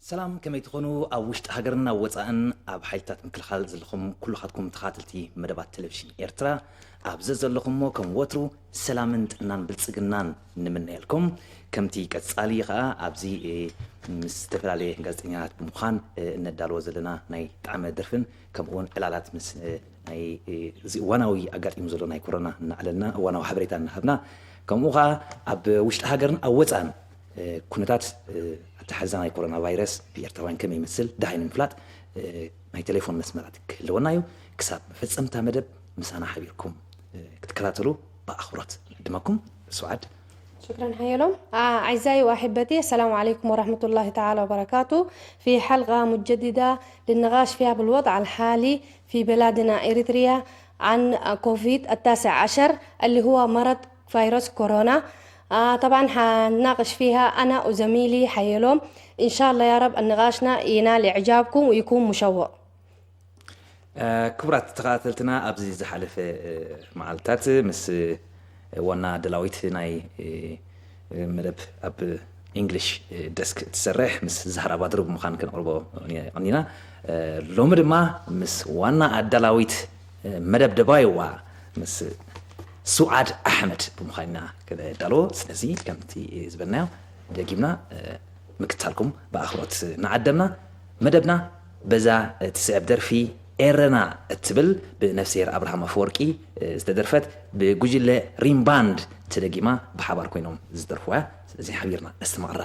ሰላም፣ ከመይ ትኾኑ? ኣብ ውሽጢ ሃገርን ኣብ ወጻእን ኣብ ሓይልታት ምክልኻል ዘለኹም ኩልኻትኩም ተኻተልቲ መደባት ቴሌቪዥን ኤርትራ፣ ኣብ ዘዘለኹሞ ከም ወትሩ ሰላምን ጥዕናን ብልጽግናን ንምነየልኩም። ከምቲ ቀጻሊ ኸኣ ኣብዚ፣ እ፣ ምስ ዝተፈላለየ ጋዜጠኛታት ብምዃን፣ እ፣ እነዳልዎ ዘለና ናይ ጣዕመ ደርፍን ከምኡውን ዕላላት ምስ፣ እ፣ ናይ፣ እ፣ እዚ እዋናዊ ኣጋጢሙ ዘሎ ናይ ኮሮና እናዕለልና እዋናዊ ሓበሬታ እናሃብና፣ ከምኡ ኸኣ ኣብ ውሽጢ ሃገርን ኣብ ወጻእን እ፣ ኩነታት፣ እ፣ ኣተሓሕዛ ናይ ኮሮና ቫይረስ ብኤርትራውያን ከመይ ይመስል ደሃይ ንምፍላጥ፣ እ፣ ናይ ቴሌፎን መስመራት ክህልወና እዩ። ክሳብ መፈጸምታ መደብ ምሳና ሓቢርኩም፣ እ፣ ክትከታተሉ ብኣኽብሮት ንዕድመኩም። ስውዓድ። شكرا حيلوم. أعزائي وأحبتي، السلام عليكم ورحمة الله تعالى وبركاته. في حلقة مجددة للنقاش فيها بالوضع الحالي في بلادنا إريتريا عن كوفيد التاسع عشر اللي هو مرض فيروس كورونا. آه، طبعًا حنناقش فيها أنا وزميلي حيلوم. إن شاء الله يا رب النقاشنا ينال إعجابكم ويكون مشوق. እ፣ ክቡራት ተኸታተልትና፣ ኣብዚ ዝሓለፈ፣ እ፣ መዓልታት ምስ፣ እ፣ ዋና ኣዳላዊት ናይ፣ እ፣ እ፣ መደብ ኣብ እንግሊሽ፣ እ፣ ደስክ እትሰርሕ ምስ ዛህራ ባድሩ ብምዃን ከነቕርቦ ቀኒና። እ፣ ሎሚ ድማ ምስ ዋና ኣዳላዊት፣ እ፣ መደብ ደባይዋ ምስ ስውዓድ ኣሕመድ ብምዃን ኢና ከነዳልዎ። ስለዚ ከምቲ ዝበልናዮ ደጊምና፣ እ፣ ምክታልኩም ብኣኽብሮት ንዓደምና። መደብና በዛ እትስዕብ ደርፊ ኤረና እትብል ብነፍስሄር ኣብርሃም ኣፈወርቂ፣ እ፣ ዝተደርፈት ብጉጅለ ሪምባንድ ተደጊማ ብሓባር ኮይኖም ዝደርፍዋ እያ። ስለዚ ሓቢርና ነስተማቕራ።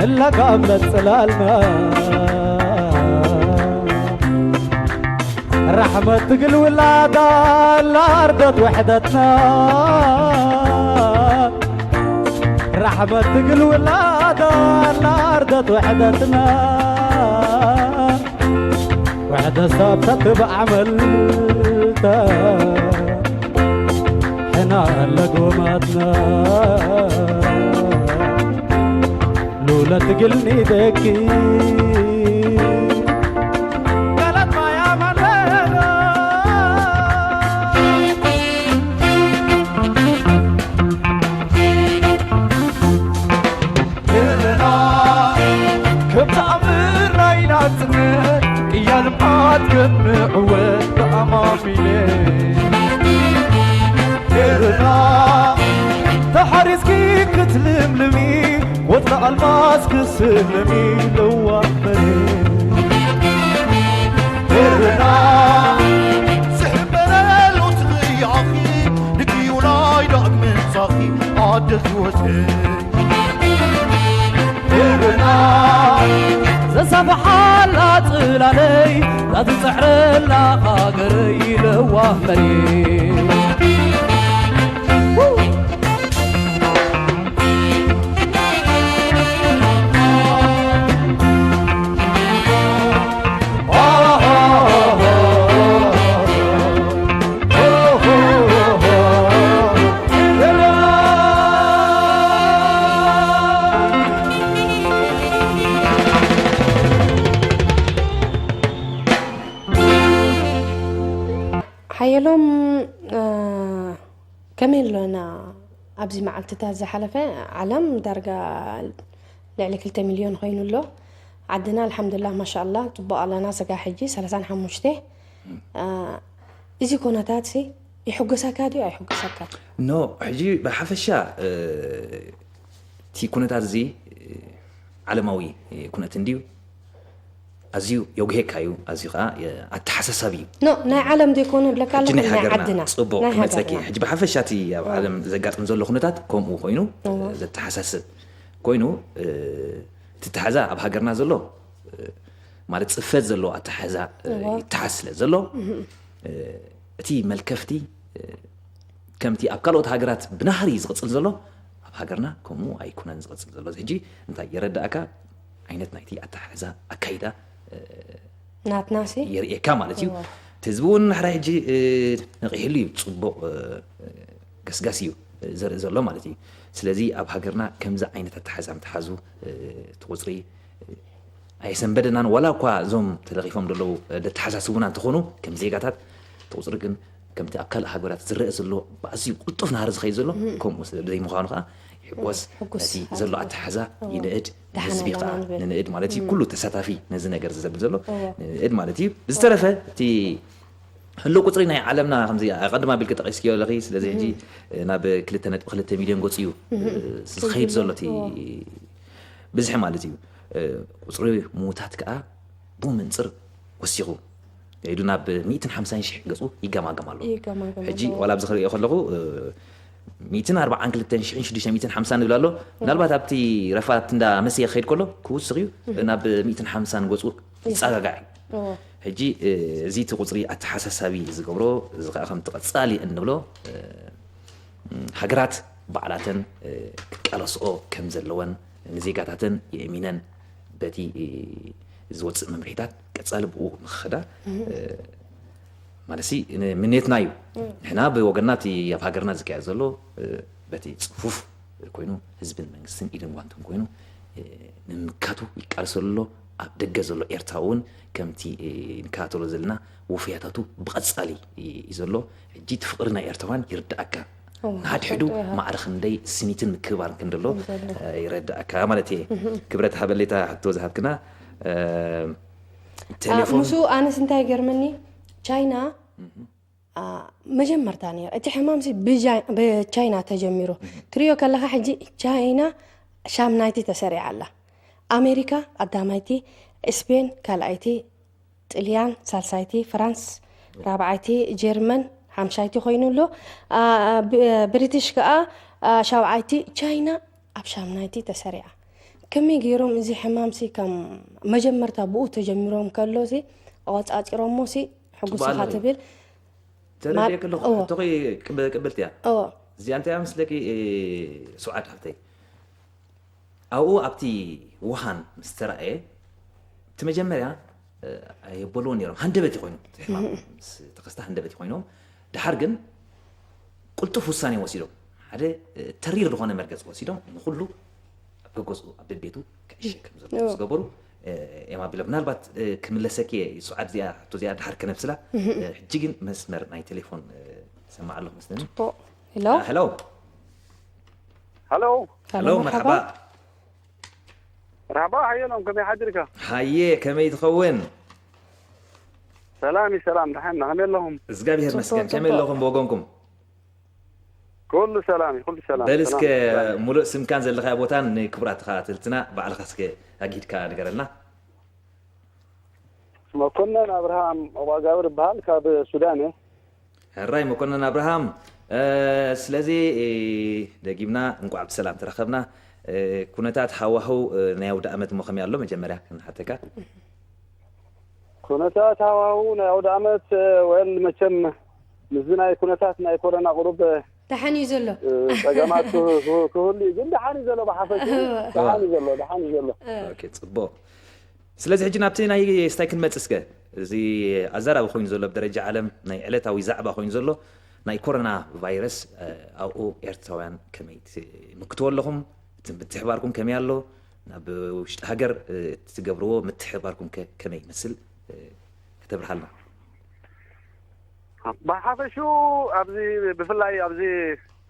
እላካ መጽላልና ራሕመት ትግል ውላዳ ላርደት ውሕደትና ራሕመት ትግል ውላዳ ላርደት ውሕደትና ውሕደት ሰብ ተትብዓመልተ ሕና ኣለጎማትና ሉለ ትግልኒ ደኪ ገለት ማያ ማለና ከም ተኣምር ናይ ናጽነት ቅያ ልምዓት ከም ንዕወት ተኣማሚነ። ኤረና ተሓሪስኪ ክትልምልሚ፣ ቆጽሊ ኣልማዝ ክስልሚ ለዋህ መሬት። ኤረና ዝሕበነሉ ትኽያኺ፣ ንክዩ ናይ ዳግመ ምጻኺ ኣደ ህይወተይ። ኤረና ዘሳፍሓላ ጽላለይ፣ ላትጸዕረላ ሃገረይ ለዋህ መሬት። ሓየሎም፣ እ፣ ከመይ ኣሎና? ኣብዚ መዓልትታት ዝሓለፈ ዓለም ዳርጋ ልዕሊ ክልተ ሚልዮን ኮይኑ ኣሎ። ዓድና ኣልሓምዱሊላህ ማሻኣላህ ጽቡቕ ኣለና። ስጋ ሕጂ ሰላሳን ሓሙሽተ። እ፣ እዚ ኩነታትሲ ይሕጎሰካ ድዩ ኣይሕጎሰካን? ኖ፣ ሕጂ ብሓፈሻ፣ እ፣ እቲ ኩነታት እዚ፣ እ፣ ዓለማዊ፣ እ፣ ኩነት እንድዩ። ኣዝዩ የጉሄካ እዩ፣ ኣዝዩ ኸኣ፣ እ፣ ኣተሓሳሳቢ እዩ። ኖ፣ ናይ ዓለም ዘይኮነ እብለካ ሕጂ ኣለኹ፣ ናይ ናይ ሃገርና፣ ዓድና፣ ጽቡቕ፣ ናይ ክመጸኪ። ሃገርና። ሕጂ ብሓፈሻ እቲ ኣብ ዓለም ዘጋጥም ዘሎ ኩነታት ከምኡ ኮይኑ፣ እ፣ እዎ። ዘተሓሳስብ ኮይኑ፣ እ፣ እቲ ኣተሓዛ ኣብ ሃገርና ዘሎ፣ እ፣ ማለት ጽፈት ዘለዎ ኣተሓዛ፣ እ፣ እዎ። ይተሓዝ ስለ ዘሎ፣ እ፣ እቲ መልከፍቲ፣ እ፣ ከምቲ ኣብ ካልኦት ሃገራት ብናህሪ ዝቕጽል ዘሎ፣ ኣብ ሃገርና ከምኡ ኣይኩነን ዝቕጽል ዘሎ። እዚ ሕጂ እንታይ የረዳእካ? ዓይነት ናይቲ ኣተሓሕዛ ኣካይዳ፣ እ፣ ናትናሲ? የርእየካ ማለት እዩ። እወ። እቲ ህዝቢ እውን ሕራይ ሕጂ፣ እ፣ ነቒሕሉ እዩ። ጽቡቕ፣ እ፣ ገስጋስ እዩ፣ እ፣ ዘርኢ ዘሎ ማለት እዩ። ስለዚ ኣብ ሃገርና ከምዚ ዓይነት ኣተሓሕዛ ምትሓዙ፣ እ፣ እቲ ቁጽሪ፣ እ፣ ኣየሰንበደናን። ዋላ እኳ እዞም ተለኺፎም ዘለዉ፣ እ፣ ዘተሓሳስቡና እንተኾኑ፣ ከም ዜጋታት እቲ ቁጽሪ ግን ከምቲ ኣብ ካልእ ሃገራት ዝረአ ዘሎ ብኣዝዩ ቅልጡፍ ናህሪ ዝኸይድ ዘሎ፣ እህ። ከምኡ ስለ ዘይምዃኑ ከኣ ይሕጎስ። ሕጉስ ነቲ ዘሎ ኣተሓሕዛ እዎ። ይንእድ፣ ደሓን ንህዝቢ ኣለና ከኣ ንብል። ንንእድ ማለት እዩ። እም። ኩሉ ተሳታፊ ነዚ ነገር እዚ ዘብል ዘሎ እዎ። ንንእድ ማለት እዩ። ዝተረፈ እቲ ህሉው ቁጽሪ ናይ ዓለምና ከምዚ ኣቐድም ኣቢልኪ ጠቒስክዮ ኣለኺ። ስለዚ ሕጂ እህ። ናብ ክልተ ነጥቢ ክልተ ሚልዮን ገጹ እዩ፣ እህ። እ፣ ዝኸይድ ዘሎ እቲ እዎ። ብዝሒ ማለት እዩ። እ፣ ቁጽሪ ምዉታት ከኣ ብኡ መንጽር ወሲኹ ኢዱ ናብ ሚእትን ሓምሳን ሽሕ ገጹ ይገማገም ኣሎ። ይገማገም ሕጂ ኣሎ። ዋላ ኣብዚ ክርእዮ ከለኹ፣ እ፣ ሚእትን ኣርባዓን ክልተን ሽሕን ሽዱሽተ ሚእትን ሓምሳን ዝብል ኣሎ። እዎ። ምናልባት ኣብቲ ረፋት እንዳ መሰየ ክኸይድ ከሎ ክውስኽ እዩ። እህ። ናብ ሚእትን ሓምሳን ገጹ ይጸጋጋዕ እዩ። እዎ። ሕጂ፣ እ፣ እዚ እቲ ቁጽሪ ኣተሓሳሳቢ ዝገብሮ፣ እዚ ከኣ ከምቲ ቀጻሊ እንብሎ፣ እ፣ ሃገራት ባዕላተን፣ እ፣ ክቃለስኦ ከም ዘለወን ንዜጋታተን የእሚነን በቲ፣ እ፣ ዝወጽእ መምርሒታት ቀጻሊ ብኡ ንኽኸዳ፣ እህ። እ፣ ማለትሲ ን-፣ ምንየትና እዩ። እም። ንሕና ብወገንና እቲ ኣብ ሃገርና ዝካየድ ዘሎ፣ እ፣ በቲ ጽፉፍ ኮይኑ ህዝብን መንግስትን ኢድን ጓንትን ኮይኑ፣ እ፣ ንምምካቱ ይቃለሰሉ ኣሎ። ኣብ ደገ ዘሎ ኤርትራዊ እውን ከምቲ፣ እ፣ ንከታተሎ ዘለና ወፍያታቱ ብቐጻሊ እዩ ዘሎ። ሕጂ እቲ ፍቕሪ ናይ ኤርትራውያን ይርድኣካ። እዎ፣ ንሓድሕዱ ይፈልጦ ኢኻ። ማዕረ ክንደይ ስኒትን ምክብባርን ከም ዘሎ፣ ከም ዘሎ። እ፣ ይረድኣካ ማለት እየ። እህ። ክብረት ሃበሌታ ሕቶ ዝሃብክና፣ እ፣ ቴሌፎን ምስኡ ኣነስ እንታይ ይገርመኒ፣ ቻይና፣ እህ። አ፣ መጀመርታ ነይሩ። እቲ ሕማምሲ ብጃ-፣ ብቻይና ተጀሚሩ። እህ። ትሪኦ ከለኻ ሕጂ ቻይና ሻምናይቲ ተሰሪዓ ኣላ። ኣሜሪካ ቀዳማይቲ፣ ስፔን ካልኣይቲ፣ ጥልያን ሳልሳይቲ፣ ፍራንስ ራብዓይቲ፣ ጀርመን ሓምሻይቲ ኮይኑ ኣሎ። አ፣ ብ-፣ ብሪቲሽ ከኣ ሻብዓይቲ ቻይና ኣብ ሻምናይቲ ተሰሪዓ። ከመይ ገይሮም እዚ ሕማምሲ ከም መጀመርታ ብኡ ተጀሚሮም ከሎሲ ኣቋጻጺሮሞሲ ሕጉስ ኢኻ ትብል? ተረድኤ ከለኹ ሕቶኺ ቅብልቲ እያ። እዚኣ እንታይ እያ መስለኪ? ሱዓድ ሓፍተይ ኣብኡ ኣብቲ ውሃን ምስ ተራእየ እቲ መጀመርያ ኣየበልዎ ነይሮም። ሃንደበት ይኮይኖም፣ ሕማም ምስ ተኸስተ ሃንደበት ይኮይኖም። ድሓር ግን ቅልጡፍ ውሳኔ ወሲዶም፣ ሓደ ተሪር ዝኾነ መርገፂ ወሲዶም፣ ንኩሉ ኣብ ገገዝኡ ኣብ ቤቱ ክዕሸ ከም ዘለዎ ዝገበሩ። ኤማ ቢሎ ምናልባት ክምለሰኪ እየ፣ ሱዓድ እዚኣ ሕቶ እዚኣ ድሓር ከነብስላ። ሕጂ ግን መስመር ናይ ቴሌፎን ሰማዕ ኣለኹ መስለኒ። ሄሎ። ሄሎ። ሄሎ። ሄሎ፣ መርሓባ። መርሓባ ሓየሎም፣ ከመይ ሓዲርካ? ሃየ፣ ከመይ ትኸውን? ሰላም እዩ፣ ሰላም፣ ደሓን ኢና። ከመይ ኣለኹም? እግዚኣብሔር ይመስገን። ከመይ ኣለኹም ብወገንኩም? ኩሉ ሰላም እዩ፣ ኩሉ ሰላም። በል እስከ ሙሉእ ስምካን ዘለኻዮ ቦታን ንክቡራት ተኸታተልትና ባዕልኻ እስከ ኣግሂድካ ንገረልና። መኮነን ኣብርሃም ኦባጋብር እበሃል፣ ካብ ሱዳን እየ። ሕራይ መኮነን ኣብርሃም፣ ስለዚ ደጊምና እንቋዕ ብሰላም ተረኸብና። ኩነታት ሃዋህው ናይ ኣውደ ኣመት እሞ ከመይ ኣሎ? መጀመርያ ክንሓተካ። ኩነታት ሃዋህው ናይ ኣውደ ኣመት፣ ወል መቸም ምስዚ ናይ ኩነታት ናይ ኮሮና ቁሩብ ደሓን እዩ ዘሎ። ጸገማት ክህ- ክህ- ክህሉ እዩ፣ ግን ደሓን እዩ ዘሎ። ብሓፈሽ ደሓን እዩ ዘሎ፣ ደሓን እዩ ዘሎ። ኦኬ፣ ጽቡቕ። ስለዚ ሕጂ ናብቲ ናይ ስታይ ክንመጽእ እስከ። እዚ ኣዘራቢ ኮይኑ ዘሎ ብደረጃ ዓለም ናይ ዕለታዊ ዛዕባ ኮይኑ ዘሎ ናይ ኮሮና ቫይረስ፣ ኣብኡ ኤርትራውያን ከመይ ትምክትዎ ኣለኹም? እቲ ምትሕባርኩም ከመይ ኣሎ? ናብ ውሽጢ ሃገር እትገብርዎ ምትሕባርኩም ከ ከመይ ይመስል? ከተብርሃልና። ብሓፈሽኡ ኣብዚ ብፍላይ ኣብዚ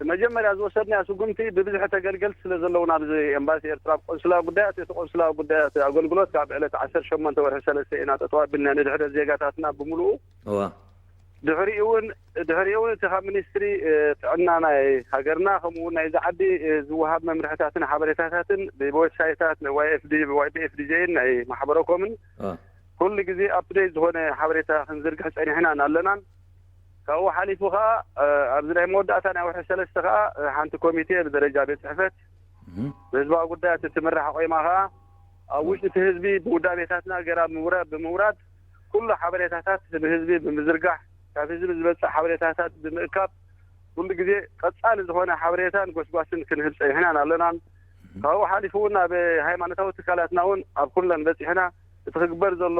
መጀመርያ ዝወሰድናዮ ስጉምቲ ብብዝሒ ተገልገልቲ ስለ ዘለውና ኣብዚ ኤምባሲ ኤርትራ ኣብ ቆንስላ ጉዳያት እቲ ቆንስላ ጉዳያት ኣገልግሎት ካብ ዕለት ዓሰርተ ሸሞንተ ወርሒ ሰለስተ ኢና ጠጠው ኣቢልና ንድሕረት ዜጋታትና ብምሉኡ እዋ ድሕሪኡ እውን ድሕሪኡ እውን እቲ ካብ ሚኒስትሪ ጥዕና ናይ ሃገርና ከምኡ እውን ናይዚ ዓዲ ዝወሃብ መምርሕታትን ሓበሬታታትን ብዌብሳይታት ዋይኤፍዲ ብዋይፒኤፍዲጄን ናይ ማሕበረኮምን እዋ ኩሉ ግዜ ኣፕዴት ዝኾነ ሓበሬታ ክንዝርግሕ ጸኒሕናን ኣለናን። ካብኡ ሓሊፉ ከዓ ኣብዚ ናይ መወዳእታ ናይ ወርሒ ሰለስተ ከዓ ሓንቲ ኮሚቴ ብደረጃ ቤት ጽሕፈት እም ብህዝባዊ ጉዳያት እትምራሕ ቆይማ ከዓ ኣብ ውሽጢ እቲ ህዝቢ ብውዳቤታትና ገይራ ብምውራ- ብምውራድ ኩሉ ሓበሬታታት ንህዝቢ ብምዝርጋሕ ካብ ህዝቢ ዝመፅእ ሓበሬታታት ብምእካብ ኩሉ ግዜ ቀፃሊ ዝኾነ ሓበሬታን ጎስጓስን ክንህብ ፀኒሕናን ኣለናን። ካብኡ ሓሊፉ እውን ኣብ ሃይማኖታዊ ትካላትና እውን ኣብ ኩለን በፂሕና እቲ ክግበር ዘሎ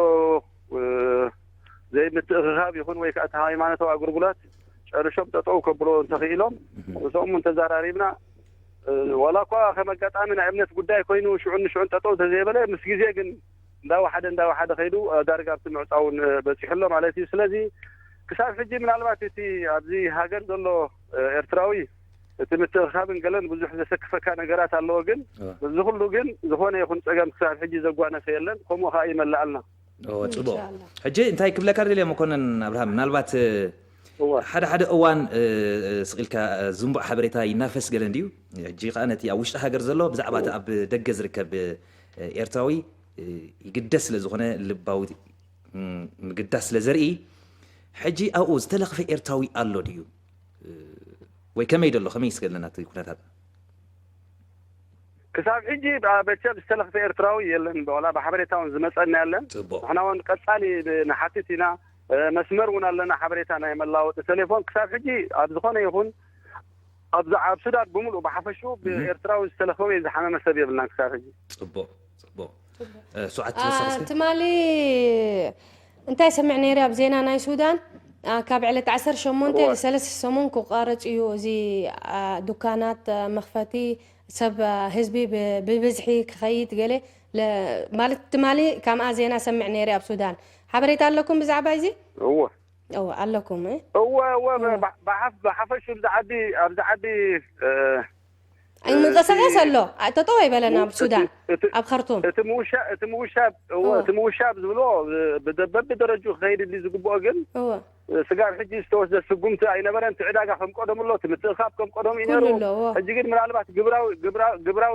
ዘይምትእኽኻብ ይኹን ወይ ከዓ እቲ ሃይማኖታዊ ኣገልግሎት ጨርሾም ጠጠው ከብሎ እንተኽኢሎም ምስኦም እውን ተዘራሪብና ዋላ እኳ ከም ኣጋጣሚ ናይ እምነት ጉዳይ ኮይኑ ሽዑን ንሽዑን ጠጠው እንተዘይበለ ምስ ግዜ ግን እንዳወሓደ እንዳወሓደ ከይዱ ዳርጋ ኣብቲ ምዕፃውን በፂሑ ኣሎ ማለት እዩ። ስለዚ ክሳብ ሕጂ ምናልባት እቲ ኣብዚ ሃገር ዘሎ ኤርትራዊ እቲ ምትእኽኻብን ገለን ብዙሕ ዘሰክፈካ ነገራት ኣለዎ። ግን እዚ ኩሉ ግን ዝኾነ ይኹን ፀገም ክሳብ ሕጂ ዘጓነፈ የለን። ከምኡ ከዓ ይመልኣልና። ጽቡቅ። ሕጂ እንታይ ክብለካ ደልየ መኮነን ኣብርሃም፣ ምናልባት ሓደ ሓደ እዋን ስቕ ኢልካ ዝንቡዕ ሓበሬታ ይናፈስ ገለ እንድዩ። ሕጂ ከዓ ነቲ ኣብ ውሽጢ ሃገር ዘሎ ብዛዕባ እቲ ኣብ ደገ ዝርከብ ኤርትራዊ ይግደስ ስለ ዝኾነ ልባዊ ምግዳስ ስለ ዘርኢ ሕጂ ኣብኡ ዝተለኽፈ ኤርትራዊ ኣሎ ድዩ? ወይ ከመይ ደሎ ከመይ ይስገለና እቲ ኩነታት? ክሳብ ሕጂ መቸም ዝተለኽፈ ኤርትራዊ የለን። ዋላ ብሓበሬታ እውን ዝመፀና የለን። ጽቡቕ። ንሕና እውን ቀፃሊ ንሓትት ኢና። መስመር እውን ኣለና ሓበሬታ ናይ መላወጢ ቴሌፎን። ክሳብ ሕጂ ኣብ ዝኾነ ይኹን ኣብዚ ኣብ ሱዳን ብምሉእ ብሓፈሽኡ ብኤርትራዊ ዝተለኸወ ዝሓመመ ሰብ የብልናን ክሳብ ሕጂ። ጽቡቕ ጽቡቕ። ሱዓት ትወስኽ እስኪ። ትማሊ እንታይ ሰምዕ ነይረ ኣብ ዜና ናይ ሱዳን ካብ ዕለት ዓሰርተ ሸሞንተ ሰለስተ ሰሙን ክቋረጽ እዩ እዚ ዱካናት መኽፈቲ ሰብ ህዝቢ ብብዝሒ ክኸይድ ገለ ማለት ትማሊ ከምኣ ዜና ሰምዕ ነይረ ኣብ ሱዳን። ሓበሬታ ኣለኩም ብዛዕባ እዚ? እወ እወ ኣለኩም። እወ እወ ብሓፈሹ ኣብዚ ዓዲ ኣብዚ ዓዲ ይንቀሳቀስ ኣሎ። ጠጠው ኣይበለን ኣብ ሱዳን ኣብ ካርቱም። እቲ ምውሻብ እወ እቲ ምውሻብ ዝብሎ በብደረጅኡ ክኸይድ ድዩ ዝግብኦ ግን ስጋብ ሕጂ ዝተወስደ ስጉምቲ ኣይነበረን። እቲ ዕዳጋ ከም ቀደሙ ኣሎ፣ እቲ ምትእኻብ ከም ቀደሙ እዩ ነይሩ። ሕጂ ግን ምናልባት ግብራዊ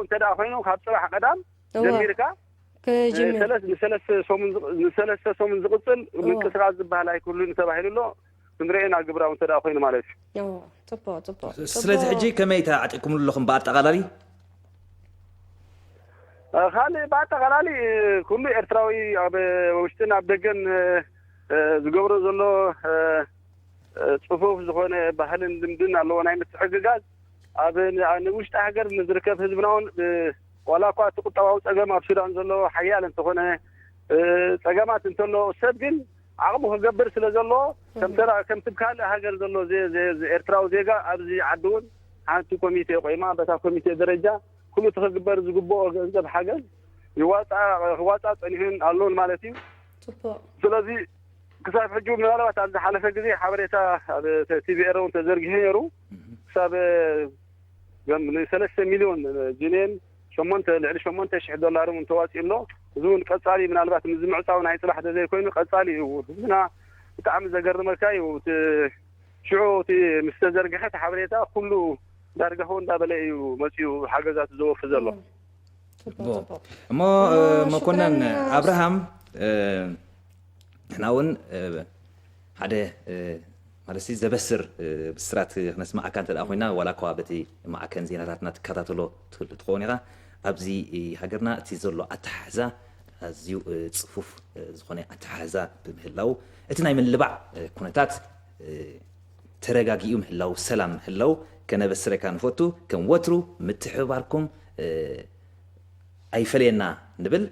እንተ ደኣ ኮይኑ ካብ ፅባሕ ቀዳም ጀሚርካ ንሰለስተ ሰሙን ዝቕፅል ምንቅስቃስ ዝበሃል ኣይክህሉን ተባሂሉ ኣሎ። ክንሪኦ ኢና ግብራዊ እንተ ደኣ ኮይኑ ማለት እዩ። ኦ፣ ጽቡቕ ጽቡቕ ስለዚ ጽቡቕ። ሕጂ ከመይ ተዓጢቕኩምሉ ኣለኹም ብኣጠቓላሊ? እ፣ ካልእ ብኣጠቓላሊ እ፣ ኩሉ ኤርትራዊ ኣብ ውሽጥን ኣብ ደገን እ፣ እ፣ ዝገብሮ ዘሎ እ፣ እ፣ ጽፉፍ ዝኾነ ባህልን ልምድን ኣለዎ ናይ ምትሕግጋዝ ኣብ ን- ኣብ ውሽጢ ሃገር ንዝርከብ ህዝብና እውን እ፣ ዋላ እኳ እቲ ቁጠባዊ ጸገም ኣብ ሱዳን ዘሎ ሓያል እንተኾነ እ፣ ጸገማት እንተሎ ሰብ ግን ዓቕሙ ክገብር ስለ ዘለዎ ከምቲ ካልእ ሃገር ዘሎ ኤርትራዊ ዜጋ ኣብዚ ዓዲ እውን ሓንቲ ኮሚቴ ቆይማ በታ ኮሚቴ ደረጃ ኩሉ እቲ ክግበር ዝግብኦ ገንዘብ ሓገዝ ይዋፃ ክዋፃ ፀኒሑን ኣሎን ማለት እዩ። ጽቡቕ ስለዚ ክሳብ ሕጂ ምናልባት ኣብ ዝሓለፈ ግዜ ሓበሬታ ኣብ ቲቪ ኤረውን ተዘርጊሑ ነይሩ። ክሳብ ከም ንሰለስተ ሚልዮን ጅንየን ሸሞንተ ልዕሊ ሸሞንተ ሽሕ ዶላር እውን ተዋፂኡ ኣሎ። እዚ እውን ቀፃሊ ምናልባት ምዚ ምዕፃው ናይ ፅባሕ ተዘይኮይኑ ቀፃሊ እዩ። ህዝብና ብጣዕሚ ዘገርመካ እዩ። እቲ ሽዑ እቲ ምስ ተዘርግሐ እቲ ሓበሬታ ኩሉ ዳርጋ ኸው እንዳበለ እዩ መፂኡ ሓገዛት ዘወፊ ዘሎ። ጽቡቕ ጽቡቕ እሞ መኮነን ኣብርሃም ንሕና እውን ሓደ ማለት ዘበስር ብስራት ክነስማዓካ እንተ ኮይና ዋላ እኳ በቲ ማዕከን ዜናታትና ትከታተሎ ትኸውን ኢኻ። ኣብዚ ሃገርና እቲ ዘሎ ኣተሓሕዛ ኣዝዩ ፅፉፍ ዝኾነ ኣተሓሕዛ ብምህላው እቲ ናይ ምልባዕ ኩነታት ተረጋጊኡ ምህላው ሰላም ምህላው ከነበስረካ ንፈቱ። ከም ወትሩ ምትሕብባርኩም ኣይፈለየና ንብል።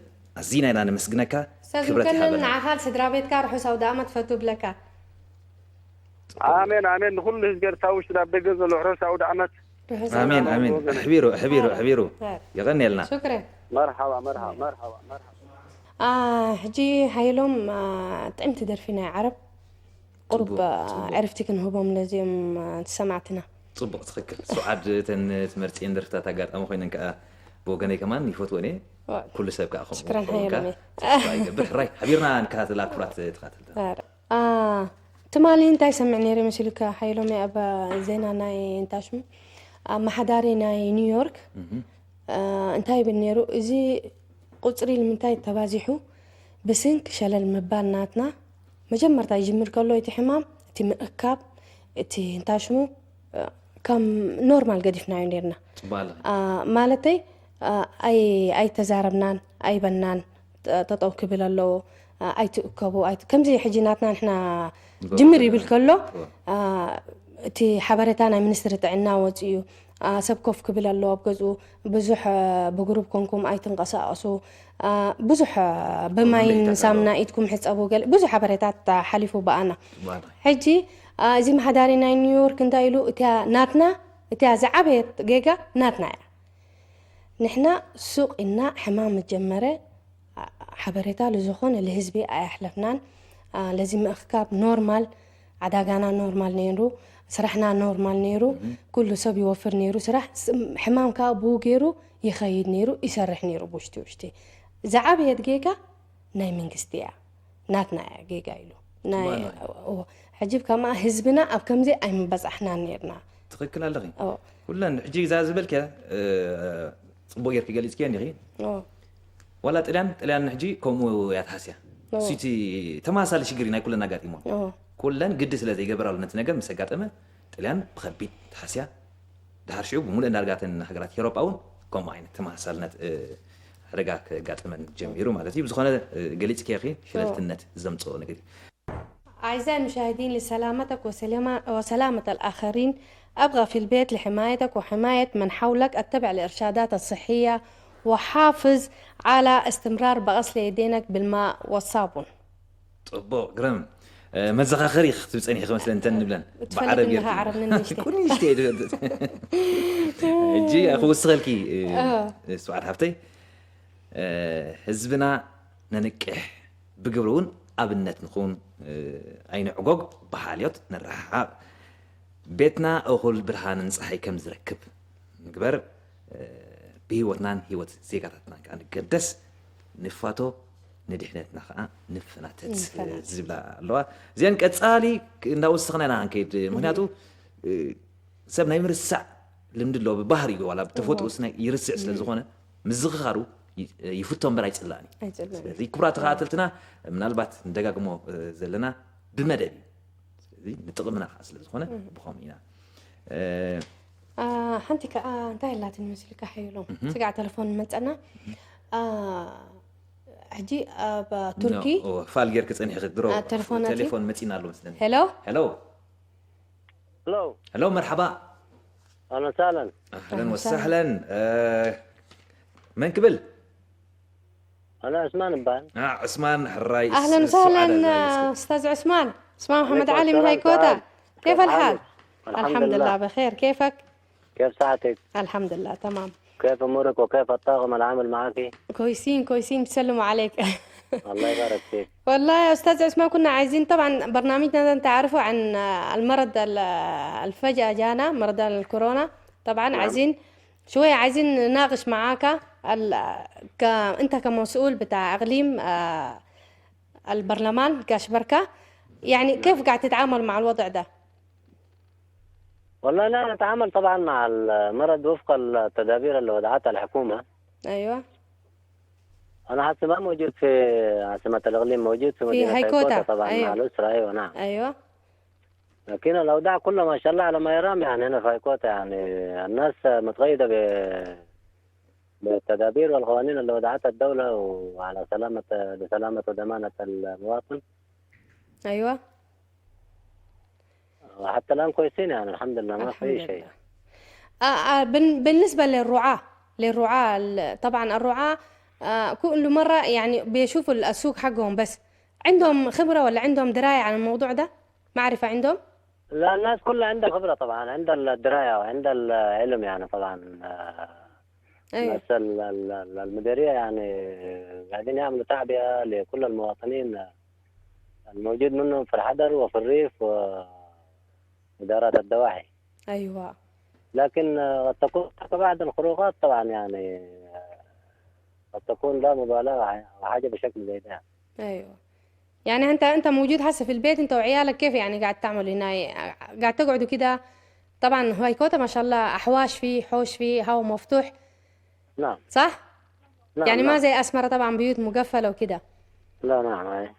ኣዚና ኢና ነመስግነካ። ሰብ ክብረት ዝምከንን ይሃበና። ንዓኻን ስድራ ቤትካ ርሑስ ኣውደ ኣመት ፈቱ ብለካ። ኣሜን ኣሜን። ንኹሉ ህዝቢ ኤርትራ ውሽጥን ኣብ ደገን ዘሎ ርሑስ ኣውደ ዓመት። ኣሜን ኣሜን። ኣሕቢሩ ኣሕቢሩ ኣሕቢሩ። የቐንየልና። ሹክረን። መርሓባ መርሓባ መርሓባ መርሓባ። ሕጂ ሓየሎም ጥዕምቲ ደርፊ ናይ ዓረብ ቁሩብ ዕርፍቲ ክንህቦም ነዚኦም ሰማዕትና። ፅቡቕ ትኽክል። ሱዓድ እተን ትመርፅየን ደርፍታት ኣጋጣሚ ኮይነን ከዓ ብወገነይ ከማን ይፈትወን እየ። ኩሉ ሰብ ከዓ ከምኡ ሽክረን ክኸውን ሓየሎም ከዓ ተስፋ ይገብር። ሕራይ ሓቢርና ንከታተላ ክቡራት ተኸታተልቲ። ትማሊ እንታይ ሰምዕ ነይረ መሲሉካ ሓይሎሚ ኣብ ዜና ናይ እንታይ ሽሙ ኣመሓዳሪ ናይ ኒውዮርክ እንታይ ይብል ነይሩ? እዚ ቁፅሪ ንምንታይ ተባዚሑ? ብስንኪ ሸለል ምባል ናትና መጀመርታ ይጅምር ከሎ እቲ ሕማም እቲ ምእካብ እቲ እንታይ ሽሙ ከም ኖርማል ገዲፍናዮ ነርና። ፅቡቅ ኣለኺ። ማለተይ ኣይተዛረብናን ኣይበናን ጠጠው ክብል ኣለዎ። ኣይትእከቡ ከምዚ ሕጂ ናትና ንሕና ጅምር ይብል ከሎ እቲ ሓበሬታ ናይ ሚኒስትሪ ጥዕና ወፂኡ ሰብ ኮፍ ክብል ኣለዎ ኣብ ገዝኡ ብዙሕ ብግሩብ ኮንኩም ኣይትንቀሳቀሱ ብዙሕ ብማይን ሳምና ኢድኩም ሕፀቡ ገለ ብዙሕ ሓበሬታት ሓሊፉ ብኣና ሕጂ እዚ መሓዳሪ ናይ ኒውዮርክ እንታይ ኢሉ እቲያ ናትና እቲያ ዝዓበየት ጌጋ ናትና እያ ንሕና ሱቕ ኢልና ሕማም መጀመረ ሓበሬታ ልዝኾነ ልህዝቢ ኣያሕለፍናን ለዚ ምእክካብ ኖርማል ዓዳጋና ኖርማል ነይሩ ስራሕና ኖርማል ነይሩ ኩሉ ሰብ ይወፍር ነይሩ ስራሕ ሕማም ከዓ ብኡ ገይሩ ይኸይድ ነይሩ ይሰርሕ ነይሩ ብውሽጢ ውሽጢ ዝዓበየት ጌጋ ናይ መንግስቲ እያ ናትና እያ ጌጋ ኢሉ ናይ ሕጂ ከማ ህዝብና ኣብ ከምዚ ኣይምበፃሕናን ነርና ትኽክል ኣለኺ ኩለን ሕጂ እዛ ዝበልከ ፅቡቅ ጌርኪ ገሊፅኪ እኒኺ ዋላ ጥልያን ጥልያን ሕጂ ከምኡ እያ ትሓስያ እቲ ተመሳሳሊ ሽግር ናይ ኩለን ኣጋጢሞ ኩለን ግዲ ስለ ዘይገበራሉ ነቲ ነገር ምስ ኣጋጠመ ጥልያን ብከቢድ ትሓስያ ድሓር ሽዑ ብምሉእ ዳርጋተን ሃገራት ኤሮጳ እውን ከምኡ ዓይነት ተመሳሳልነት ሓደጋ ከጋጥመን ጀሚሩ ማለት እዩ ብዝኾነ ገሊፅኪ ኢኺ ሸለልትነት ዘምፅኦ ነገር እዩ أعزائي المشاهدين لسلامتك وسلامة الآخرين أبقى في البيت لحمايتك وحماية من حولك اتبع الإرشادات الصحية وحافظ على استمرار بغسل يدينك بالماء والصابون ፅቡቕ ግርም መዘኻኸሪ ክትብፀኒ ክመስለ እንተ ንብለን ትፈልጥ ኣለኻ ዓረብ ንንሽተ ቁንሽተ እጂ ክውስኸልኪ ስብዓት ሃብተይ ህዝብና ነንቅሕ ብግብሪ እውን ኣብነት ንኹን ኣይንዕጎግ ብሓልዮት ንረሓሓቕ ቤትና እኹል ብርሃንን ፀሓይ ከም ዝረክብ ንግበር ብህይወትናን ህይወት ዜጋታትናን ከዓ ንገደስ ንፋቶ ንድሕነትና ከዓ ንፈናተት ዝብላ ኣለዋ እዚአን ቀፃሊ እንዳወሰኽና ኢና ክንከይድ ምክንያቱ ሰብ ናይ ምርሳዕ ልምዲ ኣለዎ ብባህር እዩ ዋላ ብተፈጥኡ ይርስዕ ስለ ዝኾነ ምዝኽኻሩ ይፍቶ እምበር ኣይፅላእን እዩ ስለዚ ክቡራት ተኸታተልትና ምናልባት ንደጋግሞ ዘለና ብመደብ እዩ እዚ ንጥቕምና ከዓ ስለ ዝኾነ ብኸምኡ ኢና። ሓንቲ ከዓ እንታይ ኣላትኒ መሲልካ ሓየሎም፣ ስጋዕ ተለፎን መፀና። ሕጂ ኣብ ቱርኪ ፋል ጌርክ ጸኒሕኺ ድሮ ተለፎናት ቴሌፎን መጺና ኣሎ መስለኒ። ሄሎ ሄሎ ሄሎ ሄሎ፣ መርሓባ። ኣህለን ሳለን። ኣህለን ወሳህለን። መን ክብል? ኣነ ዑስማን እባል። ዑስማን ሕራይ ኣህለን ሳለን። استاذ عثمان، عثمان محمد علي من هاي كوتا. كيف الحال؟ الحمد لله بخير، كيفك؟ كيف صحتك؟ الحمد لله تمام. كيف امورك وكيف الطاقم العامل معك؟ كويسين كويسين، بيسلموا عليك. الله يبارك فيك. والله يا استاذ عثمان، كنا عايزين طبعا برنامجنا ده انت عارفه عن المرض الفجأة جانا مرض الكورونا. طبعا نعم. عايزين شوية عايزين نناقش معاك ال... ك... انت كمسؤول بتاع اقليم آه، البرلمان كاشبركة، يعني كيف قاعد تتعامل مع الوضع ده؟ والله لا، نتعامل طبعا مع المرض وفق التدابير اللي وضعتها الحكومة. ايوه. انا هسه ما موجود في عاصمة الاقليم، موجود في مدينة هايكوتا. طبعا. أيوة. مع الاسرة، ايوه نعم. ايوه. لكن الاوضاع كلها ما شاء الله على ما يرام، يعني هنا في هايكوتا يعني الناس متقيدة ب بالتدابير والقوانين اللي وضعتها الدولة وعلى سلامة لسلامة وضمانة المواطن. ايوه. وحتى الان كويسين، يعني الحمد لله ما في الحمد شيء. لله. آه آه بن- بالنسبة للرعاة، للرعاة ال- طبعا الرعاة آه كل مرة يعني بيشوفوا السوق حقهم، بس عندهم خبرة ولا عندهم دراية عن الموضوع ده؟ معرفة عندهم؟ لا، الناس كلها عندها خبرة طبعا، عندها الدراية وعندها العلم يعني طبعا. آه، ايوه. بس ال- ال- ال- المديرية يعني قاعدين يعملوا تعبئة لكل المواطنين، آه، الموجود منهم في الحضر وفي الريف وإدارات الضواحي. ايوه. لكن آه، قد تكون بعض الخروقات طبعا، يعني آه، قد تكون لا مبالاة وح- وحاجة بشكل زي ده. ايوه. يعني انت انت موجود هسه في البيت، انت وعيالك، كيف يعني قاعد تعمل هنا؟ قاعد تقعدوا كده؟ طبعا هايكوتا ما شاء الله احواش فيه، حوش فيه، هواء مفتوح، نعم. صح؟ نعم، يعني ما نعم. زي اسمرة طبعا، بيوت مقفلة وكده. لا، نعم، أي.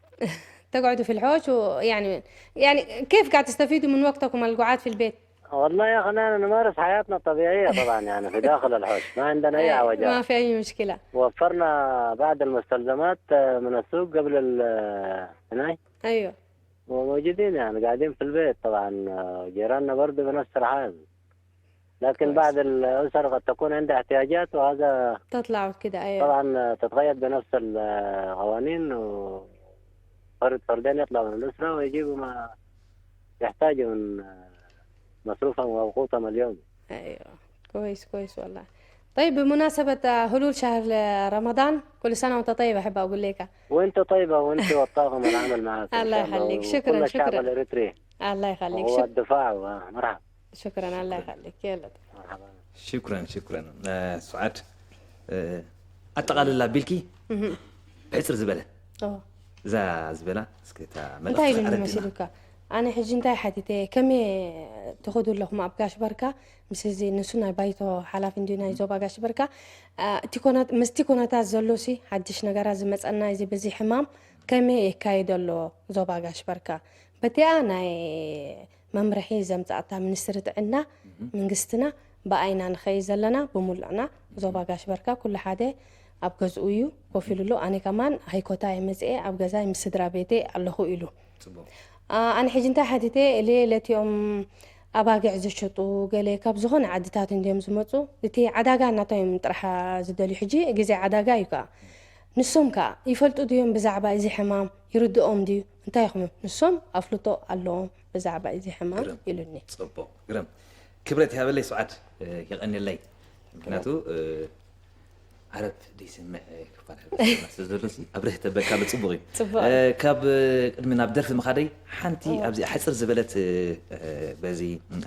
تقعدوا في الحوش ويعني، يعني كيف قاعد تستفيدوا من وقتكم القعاد في البيت؟ والله يا أخي، أنا نمارس حياتنا الطبيعية طبعا، يعني في داخل الحوش ما عندنا أي إيه، عوجات. ما في اي مشكلة. وفرنا بعض المستلزمات آه، من السوق قبل ال- آه، هناي. ايوه. وموجودين يعني قاعدين في البيت طبعا. آه، جيراننا برضه بنفس الحال، لكن كويس. بعض الأسر قد تكون عندها احتياجات، وهذا تطلع وكده، ايوه. طبعا تتقيد بنفس القوانين، وفرد فردين يطلعوا من الأسرة ويجيبوا ما يحتاجوا من مصروفهم وقوتهم اليومي. ايوه. كويس كويس والله. طيب، بمناسبة آه، حلول شهر رمضان، كل سنة وانت طيب، احب اقول لك. وانت طيبة، وانت والطاقم العمل معك إن الله شاء الله، يخليك. شكرًا، وكل الشعب شكرًا. الإريتري. الله يخليك. وهو شك... الدفاع. ومرحبا. شكرًا، الله يخليك. يلا. مرحبا. ሽኩረን ሽኩረን። ሱዓድ፣ ኣጠቓልላ ቢልኪ ብሕፅር ዝበለ اه እዛ ዝበላ እስከ እታ እንታይ መልእኽቲ ኢሉኒ ኣረድእና። መሲሉካ? ኣነ ሕጂ እንታይ ሓቲተ? ከመይ ትኸዱ ኣለኹም ኣብ ጋሽ በርካ? ምስ እዚ ንሱ ናይ ባይቶ ሓላፊ እንድዩ ናይ ዞባ ጋሽ በርካ። አ፣ እቲ ኮነ- ምስቲ ኩነታት ዘሎሲ ሓድሽ ነገራት ዝመፀና እዚ በዚ ሕማም ከመይ የካይድ ኣሎ ዞባ ጋሽ በርካ? በቲኣ ናይ መምርሒ ዘምፃእታ ሚኒስትሪ ጥዕና መንግስትና ብኣይና ንኸይ ዘለና ብሙሉዕና ዞባ ጋሽ በርካ ኩሉ ሓደ ኣብ ገዝኡ እዩ ኮፍ ኢሉ ኣሎ። ኣነ ከማን ሃይኮታ እየ መፅኤ ኣብ ገዛይ ምስ ስድራ ቤተይ ኣለኹ ኢሉ። ፅቡቅ። አ፣ ኣነ ሕጂ እንታይ ሓቲተ እለ ለቲኦም ኣባጊዕ ዝሸጡ ገለ ካብ ዝኾነ ዓድታት እንዲዮም ዝመፁ። እቲ ዓዳጋ እናቶም እዮም ጥራሕ ዝደልዩ። ሕጂ ግዜ ዓዳጋ እዩ ከዓ። ንሶም ከዓ ይፈልጡ ድዮም ብዛዕባ እዚ ሕማም? ይርድኦም ድዩ? እንታይ ይኹም? ንሶም ኣፍልጦ ኣለዎም ብዛዕባ እዚ ሕማም ግርም። ኢሉኒ። ፅቡቅ ግርም። ክብረት ይሃበለይ ስዓድ፣ የቐንየለይ። ምክንያቱ ዓረብ ደይሰምዕ ክፋል ሕብረተሰብና ስለ ዘሎ ሲ ኣብርህ ተበልካሉ ፅቡቅ እዩ። ፅቡቅ። ካብ ቅድሚ ናብ ደርፊ ምኻደይ ሓንቲ ኣብዚኣ ሕፅር ዝበለት በዚ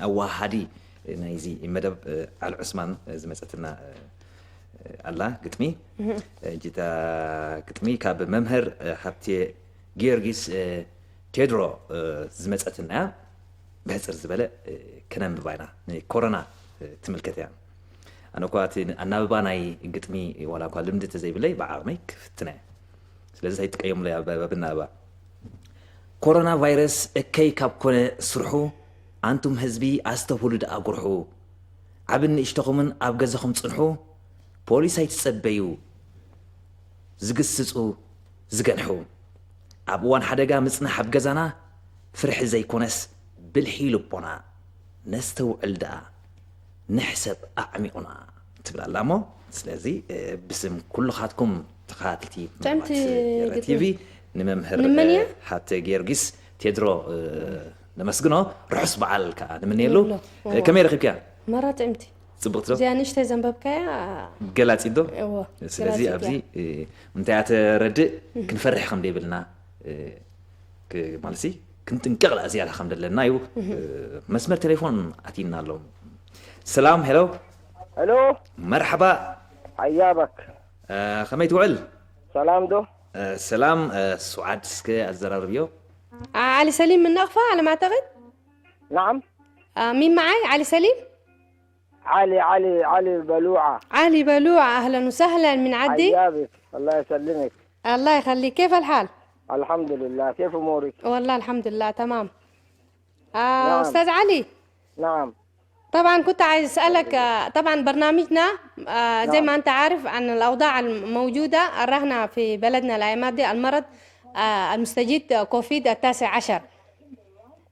ኣዋሃዲ ናይዚ መደብ ዓል ዑስማን ዝመፀትና ኣላ ግጥሚ። እጅታ ግጥሚ ካብ መምህር ሃብቴ ጊዮርጊስ ቴድሮ ዝመፀትና እያ። ብሕፅር ዝበለ ከነንብባ ኢና። ንኮሮና ትምልከት እያ። ኣነ እኳ እቲ ኣናብባ ናይ ግጥሚ ዋላ እኳ ልምዲ ተዘይብለይ ብዓቕመይ ክፍትና እየ። ስለዚ ኣይጥቀየሙለይ ኣብ ኣናብባ። ኮሮና ቫይረስ እከይ ካብ ኮነ ስርሑ፣ ኣንቱም ህዝቢ ኣስተብህሉ ደኣ ጉርሑ። ዓብን ንእሽተኹምን ኣብ ገዛኹም ጽንሑ፣ ፖሊስ ኣይትጸበዩ ዝግስጹ ዝገንሑ። ኣብ እዋን ሓደጋ ምጽናሕ ኣብ ገዛና፣ ፍርሒ ዘይኮነስ ብልሒ ልቦና። ነስተውዕል ደኣ ንሕሰብ ኣዕሚቑና ትብል ኣላ እሞ፣ ስለዚ፣ እ፣ ብስም ኩልኻትኩም ተኸታተልቲ ጥዕምቲ መርማት ኤረ ግጥሚ። ቲቪ ንመምህር፣ ንመን እ፣ እያ? ሃብተ ጊዮርጊስ ቴድሮ፣ እ፣ ነመስግኖ። ርሑስ በዓል ከኣ ንምንየሉ። ይብሎ። እ፣ እዎ። ከመይ ረኺብክያ? መራ ጥዕምቲ። ጽብቕቲ ዶ? እዚኣ ንእሽተይ ዘንበብካያ? ገላጺት ዶ? እዎ፣ ስለዚ ገላጺት ኣብዚ፣ እያ። እ፣ እንታይ እያ ተረድእ? እህ። ክንፈርሕ ከም ዘይብልና፣ እ፣ ክ-፣ ማለትሲ ክንጥንቀቕ ደኣ ዝያዳ ከም ዘለና እዩ። እህ። እ፣ መስመር ቴሌፎን ኣቲና ኣሎ። ሰላም፣ ሄሎ። ሄሎ። መርሓባ። ሓያበክ። እ፣ ከመይ ትውዕል? ሰላም ዶ? እ፣ ሰላም፣ እ፣ ሱዓድ እስከ ኣዘራርብዮ። ዓ-፣ ዓሊ ሰሊም من نقفة على ما أعتقد؟ نعم. አ፣ ሚን መዓይ? ዓሊ ሰሊም? ዓሊ፣ ዓሊ፣ ዓሊ በሉዓ። ዓሊ በሉዓ፣ ኣህለን ወሰህለን ሚን ዓዲ። ሓያብክ፣ ኣላህ የሰልምክ። الله يخليك، كيف الحال؟ الحمد لله، كيف أمورك؟ والله الحمد لله تمام. آه، نعم. أستاذ علي. نعم. طبعًا كنت عايز أسألك، آه، طبعًا برنامجنا، آه، زي نعم. ما أنت عارف عن الأوضاع الموجودة، الرهنة في بلدنا الأيام دي، المرض، آه، المستجد كوفيد التاسع عشر.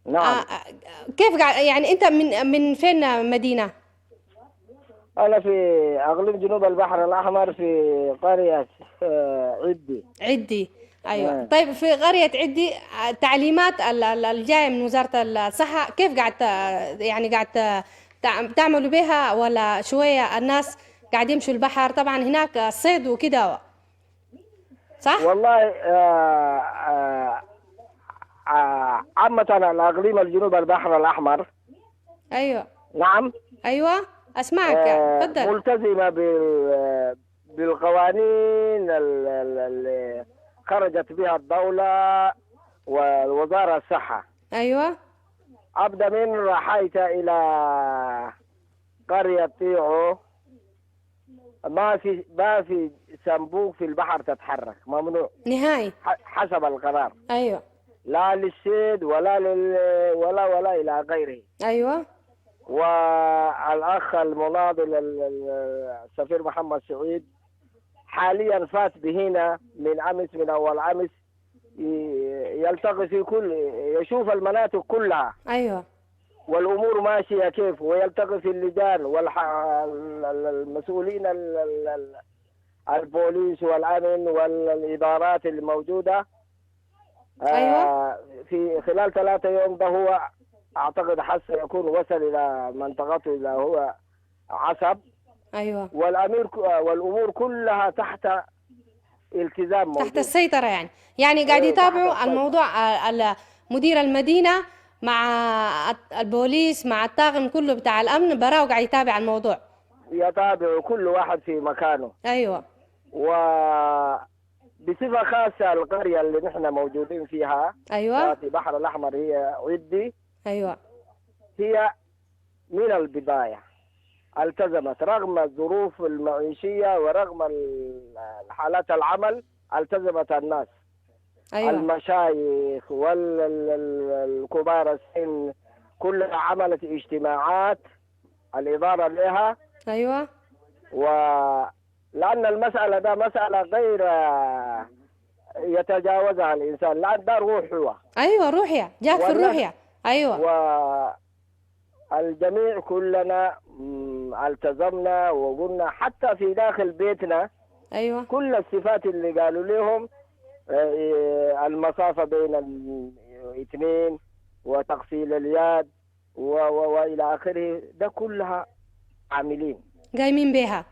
نعم. آه، آه، كيف قاعد، يعني، أنت من، من فين مدينة؟ أنا في أقليم جنوب البحر الأحمر، في قرية، آه، عدي. عدي. أيوة. آه. طيب، في قرية عدي، آه، التعليمات ال-، ال-، الجاية من وزارة الصحة، كيف قاعد ت-، يعني، قاعد ت-، تع-، تعملوا بها، ولا شوية الناس قاعد يمشوا البحر؟ طبعًا هناك الصيد وكده، صح؟ والله، آه، آه، آه، عامة الأقليم الجنوب البحر الأحمر. أيوة. نعم. أيوة، أسمعك، آه، تفضل. ملتزمة بال-، بالقوانين ال-، ال-، اللي خرجت بها الدولة ووزارة الصحة. أيوة. أبدأ من رحايتا إلى قرية طيعو، ما في، ما في صنبوق في البحر تتحرك، ممنوع. نهائي. ح-، حسب القرار. أيوة. لا للصيد ولا لل-، ولا، ولا إلى غيره. أيوة. والأخ المناضل ال-، ال-، السفير محمد سعيد حاليًا فات بهنا من أمس، من أول أمس، ي-، يلتقي في كل، يشوف المناطق كلها. أيوة. والأمور ماشية كيف، ويلتقي في اللجان والح-، ال-، ال-، المسؤولين ال-، ال-، ال-، البوليس والأمن والإدارات الموجودة. أيوة. آه، في خلال ثلاثة يوم ده هو أعتقد حسيكون وصل إلى منطقته اللي هو عصب. أيوة. والأمير ك-، والأمور كلها تحت التزام تحت موجود. السيطرة يعني. يعني قاعد إيه، تحت يتابعوا السيطرة. الموضوع، آه، ال-، مدير المدينة مع الت-، البوليس، مع الطاقم كله بتاع الأمن، براو قاعد يتابع الموضوع. يتابعوا كل واحد في مكانه. أيوة. وبصفة خاصة القرية اللي نحن موجودين فيها، أيوة. في بحر الأحمر، هي عدي. أيوة. هي من البداية التزمت رغم الظروف المعيشية ورغم ال-، حالات العمل، التزمت الناس. أيوة. المشايخ وال-، ال-، ال-، الكبار السن كلها عملت اجتماعات، الإدارة لها. أيوة. و-، لأن المسألة ده مسألة غير، آه، يتجاوزها الإنسان، لأن ده روح هو. أيوة، روحيا، جات في والناس الروحيا. أيوة. و-، الجميع كلنا، مم، التزمنا وقلنا حتى في داخل بيتنا أيوة. كل الصفات اللي قالوا لهم، آه، المسافة بين الاثنين وتغسيل اليد و-، و-، وإلى آخره، ده كلها عاملين. قايمين بيها.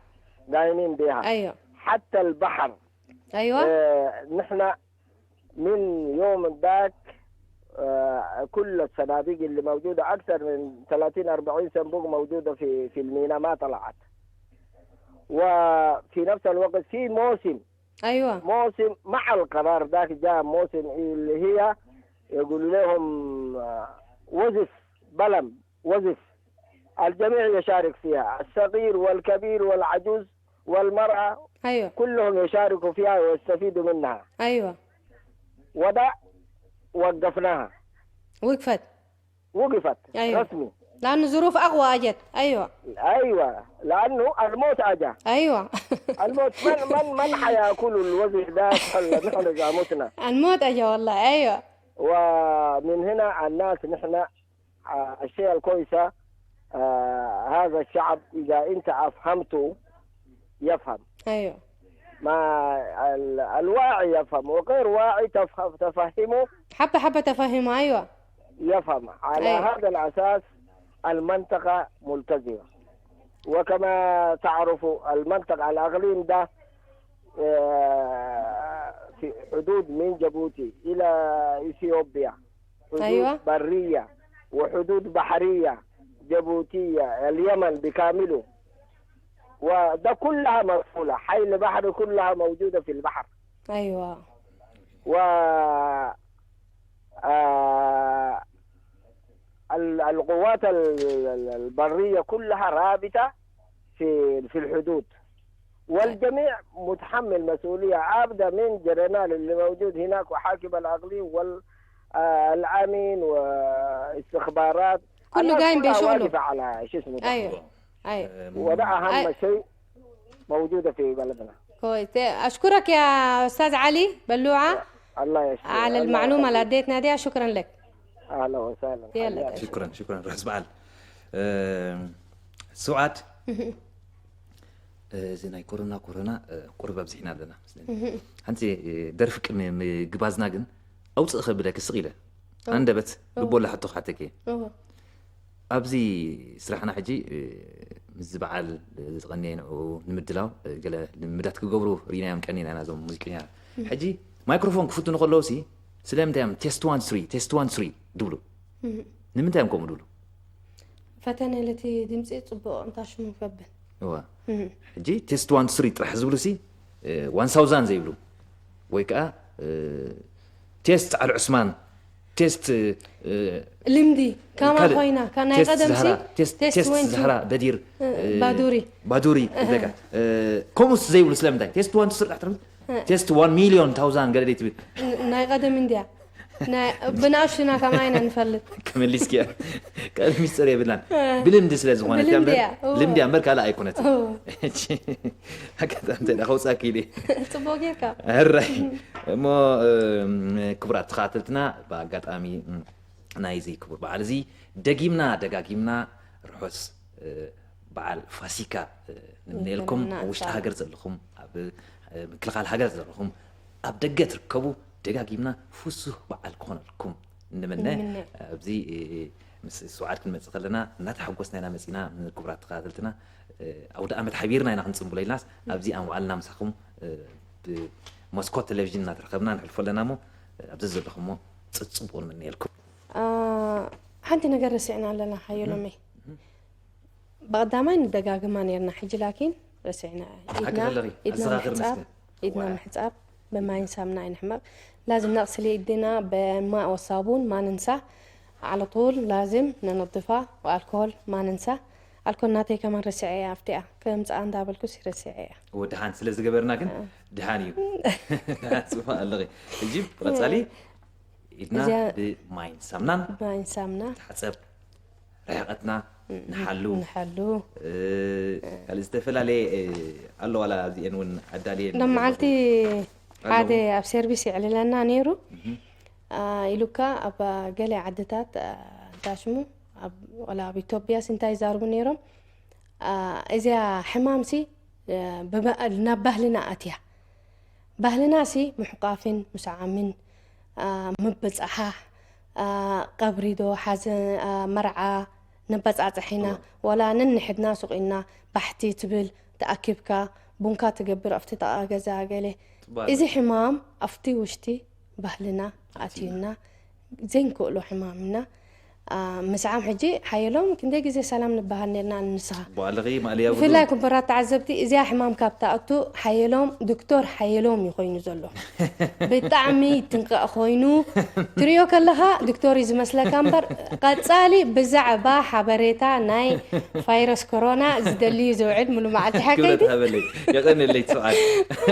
قايمين بيها. أيوة. حتى البحر. أيوة. آه، نحن من يوم ذاك، آه، كل الصناديق اللي موجودة، أكثر من ثلاثين أربعين صندوق موجودة في، في الميناء ما طلعت. وفي نفس الوقت في موسم، أيوة. موسم مع القرار ذاك جاء موسم اللي هي يقول لهم، آه، وزف، بلم، وزف. الجميع يشارك فيها، الصغير والكبير والعجوز والمرأة، أيوة. كلهم يشاركوا فيها ويستفيدوا منها. أيوة. وده وقفناها. وقفت. وقفت أيوة. رسمي. لأنه ظروف أقوى أجت. أيوة. ايوه، لانه الموت اجى. أيوة. الموت، من من من حياكل الوزن ده؟ خلى نحن اذا متنا. الموت أجا والله. أيوة. ومن هنا الناس نحن، آه، الشيء الكويسه، آه، هذا الشعب اذا انت افهمته يفهم. أيوة. ما ال- الواعي يفهم، وغير واعي تفهم تفهمه حبة حبة تفهمه. أيوة. يفهم. على أيوة. هذا الاساس المنطقه ملتزمه. وكما تعرفوا المنطقه، الاقليم ده، آه، في حدود من جيبوتي الى اثيوبيا، حدود أيوة. بريه وحدود بحريه، جيبوتيه، اليمن بكامله. وده كلها مقفوله، حي البحر كلها موجوده في البحر. أيوة. و آه، ال- القوات ال- ال- البريه كلها رابطه في في الحدود، والجميع متحمل مسؤوليه، ابدا من جنرال اللي موجود هناك وحاكم الاقليم وال آه، الامين واستخبارات. كله الناس قايم كلها بشغله. واقفه على شو اسمه ده. أيوة. أيوة. وده اهم أي- شيء موجوده في بلدنا. كويس. أشكرك يا أستاذ علي بلوعة الله يشفيك. على الله المعلومة اللي يخليك. أديتنا دي. شكرا لك. اهلا وسهلا. يلا. حياك. شكرا، شكرا ራስ በዓል። እም፣ ስውዓት፣ እዚ ናይ ኮሮና ኮሮና ቁሩብ ኣብዚሕና ኣለና። ሓንቲ ደርፊ ቅድሚ ምግባዝና ግን ኣውፅእ ከብለኪ ስቕ ኢለ፣ ኣንደበት ልቦላ ሕቶ ክሓተኪ። እወ። ኣብዚ ስራሕና ሕጂ ምስዚ በዓል ዝቐነየ ንኡ ንምድላው ገለ ልምዳት ክገብሩ ርኢናዮም ቀኒና ኢና እዞም ሙዚቀኛ። ሕጂ ማይክሮፎን ክፍትኑ ከለውሲ ስለምንታይ እዮም ቴስት ዋን ስሪ ቴስት ዋን ስሪ ድብሉ? ንምንታይ እዮም ከምኡ ድብሉ? ፈተነ ለቲ ድምፂ ፅቡቕ እንታ ሽሙ ከብል። እዋ። ሕጂ ቴስት ዋን ስሪ ጥራሕ ዝብሉ ሲ ዋን ሳውዛን ዘይብሉ ወይ ከዓ ቴስት ዓል ዑስማን ቴስት ልምዲ ካማ ኮይና ካናይ ቀደም ሲ ቴስት ዝህራ በዲር ባዱሪ ባዱሪ በቃ ከምኡስ ዘይብሉ ስለምንታይ ቴስት ዋን ስሪ ጥራሕ ቴስት ዋን ሚሊዮን ታውዛን ገለ ትብል ናይ ቀደም እንድያ ብንኣሽቱና ከማይና ንፈልጥ ከመሊስኪያ ቀል ሚስጥር የብላን ብልምዲ ስለ ዝኾነ ብልምዲ እያ። ልምዲ እምበር ካልእ ኣይኮነት ኣጋጣሚ እንተ ከውፃ ክኢለ ፅቡቅ ጌርካ ሕራይ እሞ ክቡራት ተኸታተልትና ብኣጋጣሚ ናይዚ ክቡር በዓል እዚ ደጊምና ደጋጊምና ርሑስ በዓል ፋሲካ ንምንኤልኩም ኣብ ውሽጢ ሃገር ዘለኹም ኣብ ምክልኻል ሃገር ዘለኹም ኣብ ደገ ትርከቡ ደጋጊምና ፍሱህ በዓል ክኾነልኩም ንምነ ኣብዚ ምስ ስውዓት ክንመፅእ ከለና እናተሓጎስና ኢና መፂና ክቡራት ተኸታተልትና ኣውደ ኣመት ሓቢርና ኢና ክንፅምብሎ ኢልናስ ኣብዚ ኣንዋዕልና ምሳኹም ብመስኮት ቴሌቪዥን እናተረኸብና ንሕልፎ ኣለና እሞ ኣብዚ ዘለኹሞ ፅፅቡቕ ንምንኤልኩም ሓንቲ ነገር ረሲዕና ኣለና ሓየሎመይ ብቐዳማይ ንደጋግማ ነርና ሕጂ ላኪን ረሲዕና ኢድና ምሕፃብ ኢድና ምሕፃብ ብማይን ሳምና ኣይንሕመቕ ላዝም ነቕስል ኢድና ብማእ ወሳቡን ማንንሳ على طول لازم ننظفها والكحول ما ننسى الكحول ናተይ ከማን ረሲዐ እያ ኣብቲኣ ከምፅኣ እንዳበልኩስ ረሲዐ እያ ወድሓን ስለ ዝገበርና ግን ድሓን እዩ ድሓን ፅቡቅ ኣለኺ ሕጂ ቀፃሊ ኢድና ብማይን ሳምናን ብማይን ሳምና ተሓፀብ ርሕቀትና ንሓሉ ንሓሉ ካልእ ዝተፈላለየ ኣሎ ዋላ እዚአን እውን ኣዳልየ ሎም መዓልቲ ሓደ ኣብ ሰርቪስ የዕልለና ነይሩ ኢሉካ ኣብ ገለ ዓድታት እንታይ ሽሙ ወላ ኣብ ኢትዮጵያስ እንታይ ይዛርቡ ነይሮም እዚኣ ሕማምሲ ናብ ባህልና ኣትያ ባህልና ሲ ምሕቋፍን ምስዓምን ምብፅሓሕ ቀብሪ ዶ ሓዘ መርዓ ነባፃፅሒና ወላ ነንሕድና ሱቕ ኢልና ባሕቲ ትብል ተኣኪብካ ቡንካ ትገብር ኣብቲ ጥቓ ገዛ ገለ እዚ ሕማም ኣብቲ ውሽጢ ባህልና ኣትዩና ዘይንክእሎ ሕማምና ምስዓም ሕጂ ሓየሎም ክንደይ ግዜ ሰላም ንበሃል ነርና ንስኻ ቧልኺ ማእልያ ብሉ ብፍላይ ክቡራት ተዓዘብቲ እዚኣ ሕማም ካብ ትኣቱ ሓየሎም ዶክተር ሓየሎም እዩ ኮይኑ ዘሎ ብጣዕሚ ይትንቀቕ ኮይኑ ትሪኦ ከለኻ ዶክተር እዩ ዝመስለካ እምበር ቀጻሊ ብዛዕባ ሓበሬታ ናይ ቫይረስ ኮሮና ዝደሊ እዩ ዝውዕል ሙሉ መዓልቲ ሓቀይቲ ክብረት ሃበለይ የቐንለይ ትስዓል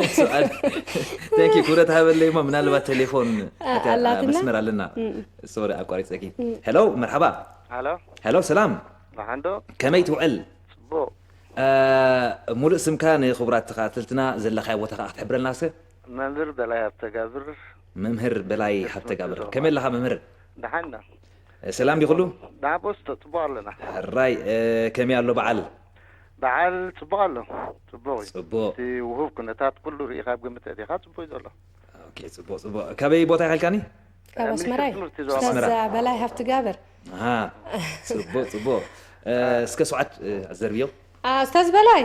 ትስዓል ቴንኪ ክብረት ሃበለይ እሞ ምናልባት ቴሌፎን ኣትያ- ኣላትና? መስመር ኣለና ሶሪ ኣቋሪፀኪ ሄሎ መርሓባ ሃሎ ሄሎ ሰላም ደሓንዶ ከመይ ትውዕል ፅቡቅ እ፣ ሙሉእ ስምካ ንክቡራት ተኸታተልትና ዘለኻዮ ቦታ ከዓ ክትሕብረልና ስ መምህር በላይ ሃብተጋብር መምህር በላይ ሃብተጋብር ከመይ ኣለኻ መምህር ደሓና ሰላም ዲኹሉ ዳቦስቶ ፅቡቅ ኣለና ራይ ከመይ ኣሎ በዓል በዓል ፅቡቅ ኣሎ ፅቡቅ እዩ ፅቡቅ እቲ ውሁብ ኩነታት ኩሉ ርኢኻ ኣብ ግምት ኣእቲኻ ፅቡቅ እዩ ዘሎ ኦኬ፣ ፅቡቅ ፅቡቅ ካበይ ቦታ ይኸልካኒ ካብ ኣስመራ እዩ ትምህርቲ ኡስታዝ ኣስመራ። በላይ ሃብቲ ጋብር ኣሃ፣ ፅቡቅ ፅቡቅ እ፣ እስከ ስዓት ኣዘርብዮ ኡስታዝ በላይ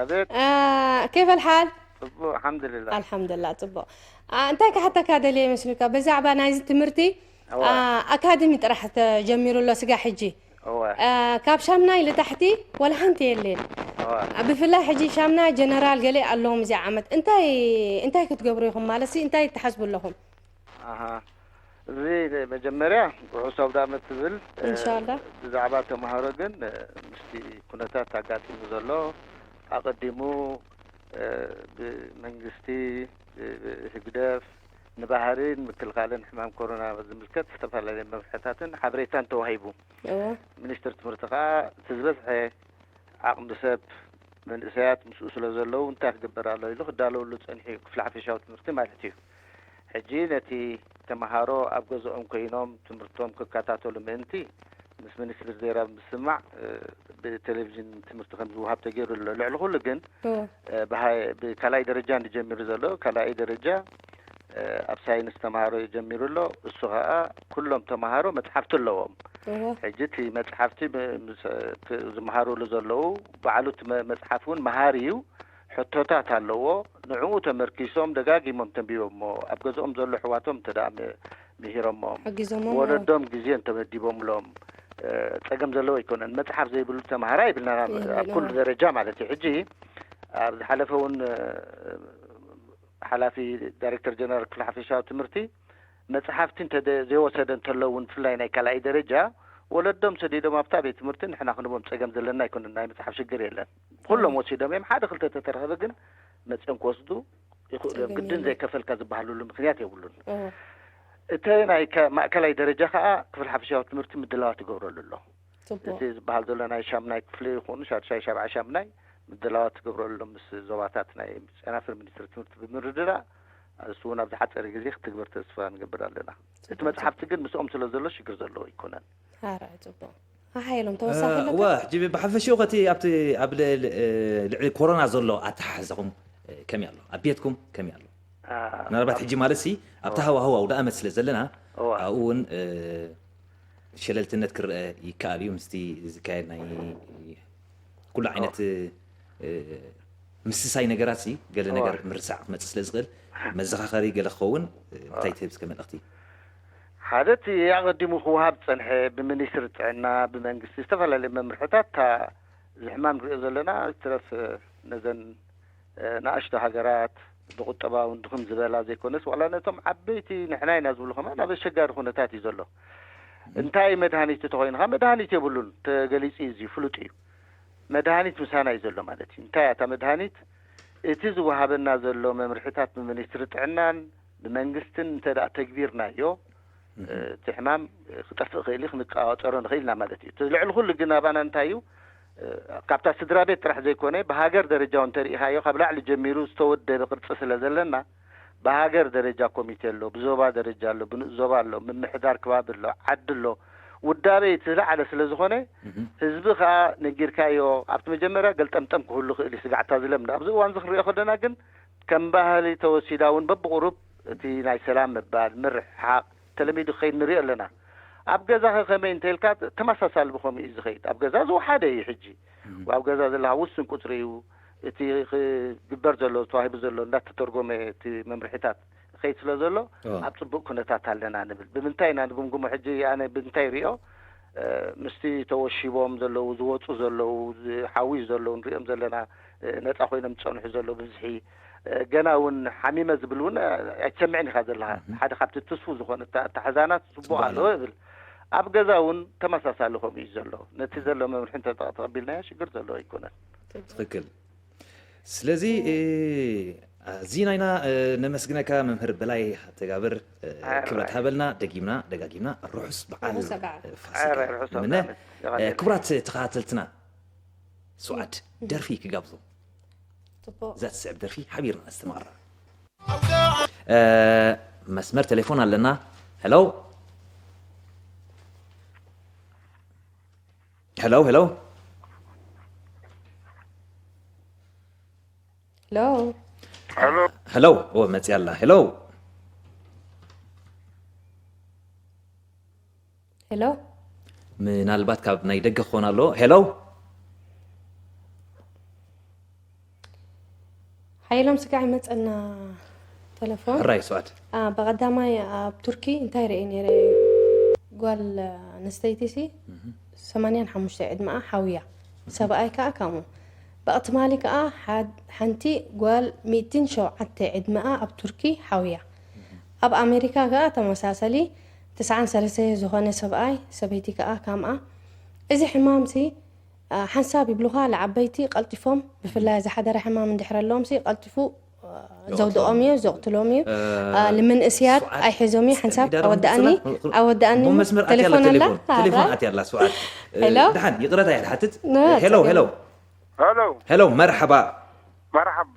ኣቤት አ፣ كيف الحال ፅቡቅ ኣልሓምዱሊላ ኣልሓምዱላ ፅቡቅ አ፣ እንታይ ክሓተካ ደልየ ይመስልካ ብዛዕባ ናይዚ ትምህርቲ እዋ። አ፣ ኣካደሚ ጥራሕ ተጀሚሩ ኣሎ ስጋ ሕጂ እወ አ፣ ካብ ሻምናይ ልታሕቲ ወላ ሓንቲ የለን እወ ብፍላይ ሕጂ ሻምናይ ጀነራል ገለ ኣለዎም እዚ ዓመት እንታይ እንታይ ክትገብሩ ኢኹም ማለት ሲ እንታይ ትሓስቡ ኣለኹም ኣሃ እዚ መጀመርያ ውሑስ ኣውዳመት ትብል እንሻላ ብዛዕባ ተምሃሮ ግን ምስቲ ኩነታት ኣጋጢሙ ዘሎ ኣቐዲሙ ብመንግስቲ ብህግደፍ ንባህርን ምክልኻልን ሕማም ኮሮና ዝምልከት ዝተፈላለዩ መምርሕታትን ሓበሬታን ተዋሂቡ እዎ ሚኒስትር ትምህርቲ ከዓ እቲ ዝበዝሐ ዓቕሚ ሰብ መንእሰያት ምስኡ ስለ ዘለዉ እንታይ ክግበር ኣሎ ኢሉ ክዳለወሉ ፀኒሑ እዩ ክፍሊ ሓፈሻዊ ትምህርቲ ማለት እዩ ሕጂ ነቲ ተምሃሮ ኣብ ገዝኦም ኮይኖም ትምህርቶም ክከታተሉ ምእንቲ ምስ ሚኒስትሪ ዜራ ብምስማዕ ብቴሌቪዥን ትምህርቲ ከም ዝወሃብ ተገይሩ ኣሎ ልዕሊ ኩሉ ግን እዎ ብካልኣይ ደረጃ እንጀሚሩ ዘሎ ካልኣይ ደረጃ ኣብ ሳይንስ ተምሃሮ ጀሚሩ ኣሎ እሱ ከዓ ኩሎም ተምሃሮ መፅሓፍቲ ኣለዎም እዎ ሕጂ እቲ መፅሓፍቲ ዝመሃሩሉ ዘለዉ ባዕሉ እቲ መፅሓፍ እውን መሃሪ እዩ ሕቶታት ኣለዎ ንዕኡ ተመርኪሶም ደጋጊሞም ተንቢቦሞ ኣብ ገዝኦም ዘሎ ኣሕዋቶም እንተ ምሂሮሞም ሕጊዞሞም ወለዶም ግዜ እንተመዲቦምሎም ፀገም ዘለዎ ኣይኮነን መፅሓፍ ዘይብሉ ተምሃራ ይብልና ኣብ ኩሉ ደረጃ ማለት እዩ ሕጂ ኣብ ዝሓለፈ እውን ሓላፊ ዳይሬክተር ጀነራል ክፍሊ ሓፈሻዊ ትምህርቲ መፅሓፍቲ እንተ ዘይወሰደ እንተሎ እውን ብፍላይ ናይ ካልኣይ ደረጃ ወለዶም ሰዲዶም ኣብታ ቤት ትምህርቲ ንሕና ክንቦም ፀገም ዘለና ኣይኮነን ናይ መፅሓፍ ሽግር የለን ኩሎም ወሲዶም እዮም ሓደ ክልተ ተተረኸበ ግን መፅኦም ክወስዱ ይኽእሉ እዮም ግድን ዘይከፈልካ ዝበሃልሉ ምክንያት የብሉን እተ ናይ ማእከላይ ደረጃ ከዓ ክፍል ሓፈሻዊ ትምህርቲ ምድላዋት ይገብረሉ ኣሎ እቲ ዝበሃል ዘሎ ናይ ሻምናይ ክፍሊ ይኹን ሻድሻይ ሻብዓ ሻምናይ ምድላዋት ትገብረሉ ኣሎ ምስ ዞባታት ናይ ጨናፍር ሚኒስትሪ ትምህርቲ ብምርድዳእ እሱ እውን ኣብዚ ሓፀሪ ግዜ ክትግበር ተስፋ ንገብር ኣለና እቲ መፅሓፍቲ ግን ምስኦም ስለ ዘሎ ሽግር ዘለዎ ኣይኮነን ሓራይ ፅቡቅ ሓሓይሎም ተወሳኺ ኣለካ እዋ ሕጂ ብሓፈሽኡ ከቲ ኣብቲ ኣብ ልዕሊ ኮሮና ዘሎ ኣተሓሕዛኹም ከመይ ኣሎ ኣብ ቤትኩም ከመይ ኣሎ ምናልባት ሕጂ ማለት ሲ ኣብቲ ሃዋህው ኣውደ ኣመት ስለ ዘለና ኣብኡ እውን ሸለልትነት ክረአ ይከኣል እዩ ምስቲ ዝካየድ ናይ ኩሉ ዓይነት ምስሳይ ነገራት ሲ ገለ ነገር ምርሳዕ ክመፅእ ስለ ዝኽእል መዘኻኸሪ ገለ ክኸውን እንታይ ትህብ እስከ መልእኽቲ ሓደ እቲ ኣቐዲሙ ክወሃብ ዝፀንሐ ብሚኒስትሪ ጥዕና ብመንግስቲ ዝተፈላለዩ መምርሕታት እታ እዚ ሕማም ንሪኦ ዘለና ትረፍ ነዘን ንኣሽቶ ሃገራት ብቁጠባ እውን ድኹም ዝበላ ዘይኮነስ ዋላ ነቶም ዓበይቲ ንሕና ኢና ዝብሉ ከማን ኣብ ኣሸጋሪ ኩነታት እዩ ዘሎ እንታይ መድሃኒት ተኮይንካ መድሃኒት የብሉን ተገሊፁ እዩ ፍሉጥ እዩ መድሃኒት ምሳና እዩ ዘሎ ማለት እዩ እንታይ እታ መድሃኒት እቲ ዝወሃበና ዘሎ መምርሕታት ብሚኒስትሪ ጥዕናን ብመንግስትን እንተ ተግቢርናዮ እቲ ሕማም ክጠፍእ ክእል ክንቃወፀሮ ንኽእል ኢና ማለት እዩ ልዕሊ ኩሉ ግን ኣባና እንታይ እዩ ካብታ ስድራ ቤት ጥራሕ ዘይኮነ ብሃገር ደረጃ እውን ተሪኢኻዮ ካብ ላዕሊ ጀሚሩ ዝተወደበ ቅርፂ ስለ ዘለና ብሃገር ደረጃ ኮሚቴ ኣሎ ብዞባ ደረጃ ኣሎ ብንኡስ ዞባ ኣሎ ምምሕዳር ከባቢ ኣሎ ዓዲ ኣሎ ውዳበ እቲ ዝለዓለ ስለ ዝኾነ ህዝቢ ከዓ ነጊርካዮ ኣብቲ መጀመርያ ገልጠምጠም ክህሉ ክእል እዩ ስጋዕታ ዝለምድ ኣብዚ እዋን እዚ ክንሪኦ ከለና ግን ከም ባህሊ ተወሲዳ እውን በብቁሩብ እቲ ናይ ሰላም ምባል ምርሕሓቅ ተለሚዱ ክኸይድ ንሪኦ ኣለና ኣብ ገዛኸ ከመይ እንተኢልካ ተመሳሳሊ ብኸምኡ እዩ ዝኸይድ ኣብ ገዛ ዝወሓደ እዩ ሕጂ ኣብ ገዛ ዘለካ ውስን ቁፅሪ እዩ እቲ ክግበር ዘሎ ተዋሂቡ ዘሎ እንዳተተርጎመ እቲ መምርሒታት ይኸይድ ስለ ዘሎ ኣብ ፅቡቅ ኩነታት ኣለና ንብል ብምንታይ ኢና ንግምግሞ ሕጂ ኣነ ብምንታይ ሪኦ ምስቲ ተወሺቦም ዘለዉ፣ ዝወፁ ዘለዉ፣ ዝሓውዩ ዘለዉ ንሪኦም ዘለና፣ ነፃ ኮይኖም ዝፀንሑ ዘለዉ ብዝሒ፣ ገና እውን ሓሚመ ዝብል እውን ኣይትሰምዕን ኢኻ ዘለኻ። ሓደ ካብቲ ትስፉ ዝኾነ ኣተሓዛና ጽቡቕ ኣሎ እብል። ኣብ ገዛ እውን ተመሳሳሊ ከምኡ እዩ ዘሎ። ነቲ ዘሎ መምርሒ እንተ ተቐቢልናዮ ሽግር ዘለዎ ኣይኮነን። ትኽክል። ስለዚ ኣዚና ኢና ነመስግነካ መምህር በላይ ሃብተጋብር። ክብረት ሃበልና። ደጊምና ደጋጊምና ርሑስ በዓል ፋሲካ። ክቡራት ተኸታተልትና፣ ስውዓት ደርፊ ክጋብዞ። እዛ ትስዕብ ደርፊ ሓቢርና ኣስተማቕራ። መስመር ቴሌፎን ኣለና። ሄሎ፣ ሄሎ፣ ሄሎ፣ ሄሎ፣ ሄሎ። ኦ፣ መጽያ ኣላ። ሄሎ፣ ሄሎ። ምናልባት ካብ ናይ ደገ ክኾን ኣሎ። ሄሎ። ሓይሎም ስጋዕ ይመጸና ተለፎን። ሕራይ ስዋድ። ኣ፣ ብቐዳማይ ኣብ ቱርኪ እንታይ ርእየ ነይረ? ጓል ኣንስተይቲ ሲ ሰማንያን ሓሙሽተ ዕድመኣ ሓውያ። ሰብኣይ ከኣ ከምኡ። ብቕትማሊ ከኣ ሓድ-፣ ሓንቲ ጓል ሚእትን ሸውዓተ ዕድመኣ ኣብ ቱርኪ ሓውያ። ኣብ ኣሜሪካ ከኣ ተመሳሰሊ ትስዓን ሰለስተ ዝኾነ ሰብኣይ፣ ሰበይቲ ከኣ ከምኣ። እዚ ሕማምሲ፣ ኣ፣ ሓንሳብ ይብሉኻ፣ ለዓበይቲ ቀልጢፎም፣ ብፍላይ ዝሓደረ ሕማም እንድሕር ኣለዎምሲ፣ ቀልጢፉ፣ አ፣ ዘውድቖም እዩ፣ ዘቕትሎም እዩ። እ፣ አ፣ ንምንእስያት ስውዓት ኣይሕዞም እዩ፣ ሓንሳብ ጸሚዳ ዶ ኣወዳእኒ፣ ምጽና? ኣወዳእኒ። እሞ መስመር ኣትያ ኣላ ቴሌፎን፣ ቴሌፎን ኣትያ ኣላ ስውዓት። እ፣ ሄሎ? ደሓን፣ ይቕረታ እያ፣ ትሓትት። ኖ፣ ሄሎ፣ ጸገም። ሄሎ። ሄሎ። ሄሎ፣ መርሓባ። መርሓባ።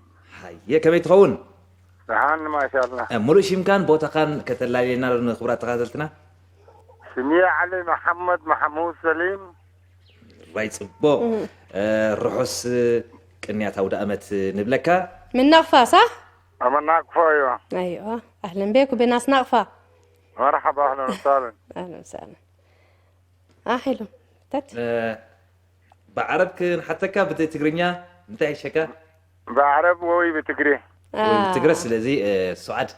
ሃየ፣ ከመይ ትኸውን? ደሓን፣ ማሻኣላ። እ፣ ሙሉእ ሽምካን ቦታኻን ከተላልየና ዶ ንክቡራት ተኸታተልትና? ስሜ ዓሊ መሓመድ ማሕሙድ ሰሊም። ራይ ጽቡቕ። እም። እ፣ ርሑስ ቅንያት ኣውደ ኣመት ንብለካ። ምን ናቕፋ፣ ሳሕ? ኣመ ናቕፋ፣ እዮ። ኣይዋ፣ ኣህለን ቤኩ ብናስ ናቕፋ። መርሓባ፣ ኣህለን ወሳህለን። ኣህለን ወሳህለን። ኣሒሉ፣ ተት። እ፣ ብዓረብ ክንሓተካ ብትግርኛ እንታይ ይሸካ? ብዓረብ ወይ ብትግሬ? አ። ወይ ብትግረ። ስለዚ፣ እ፣ ሱዓድ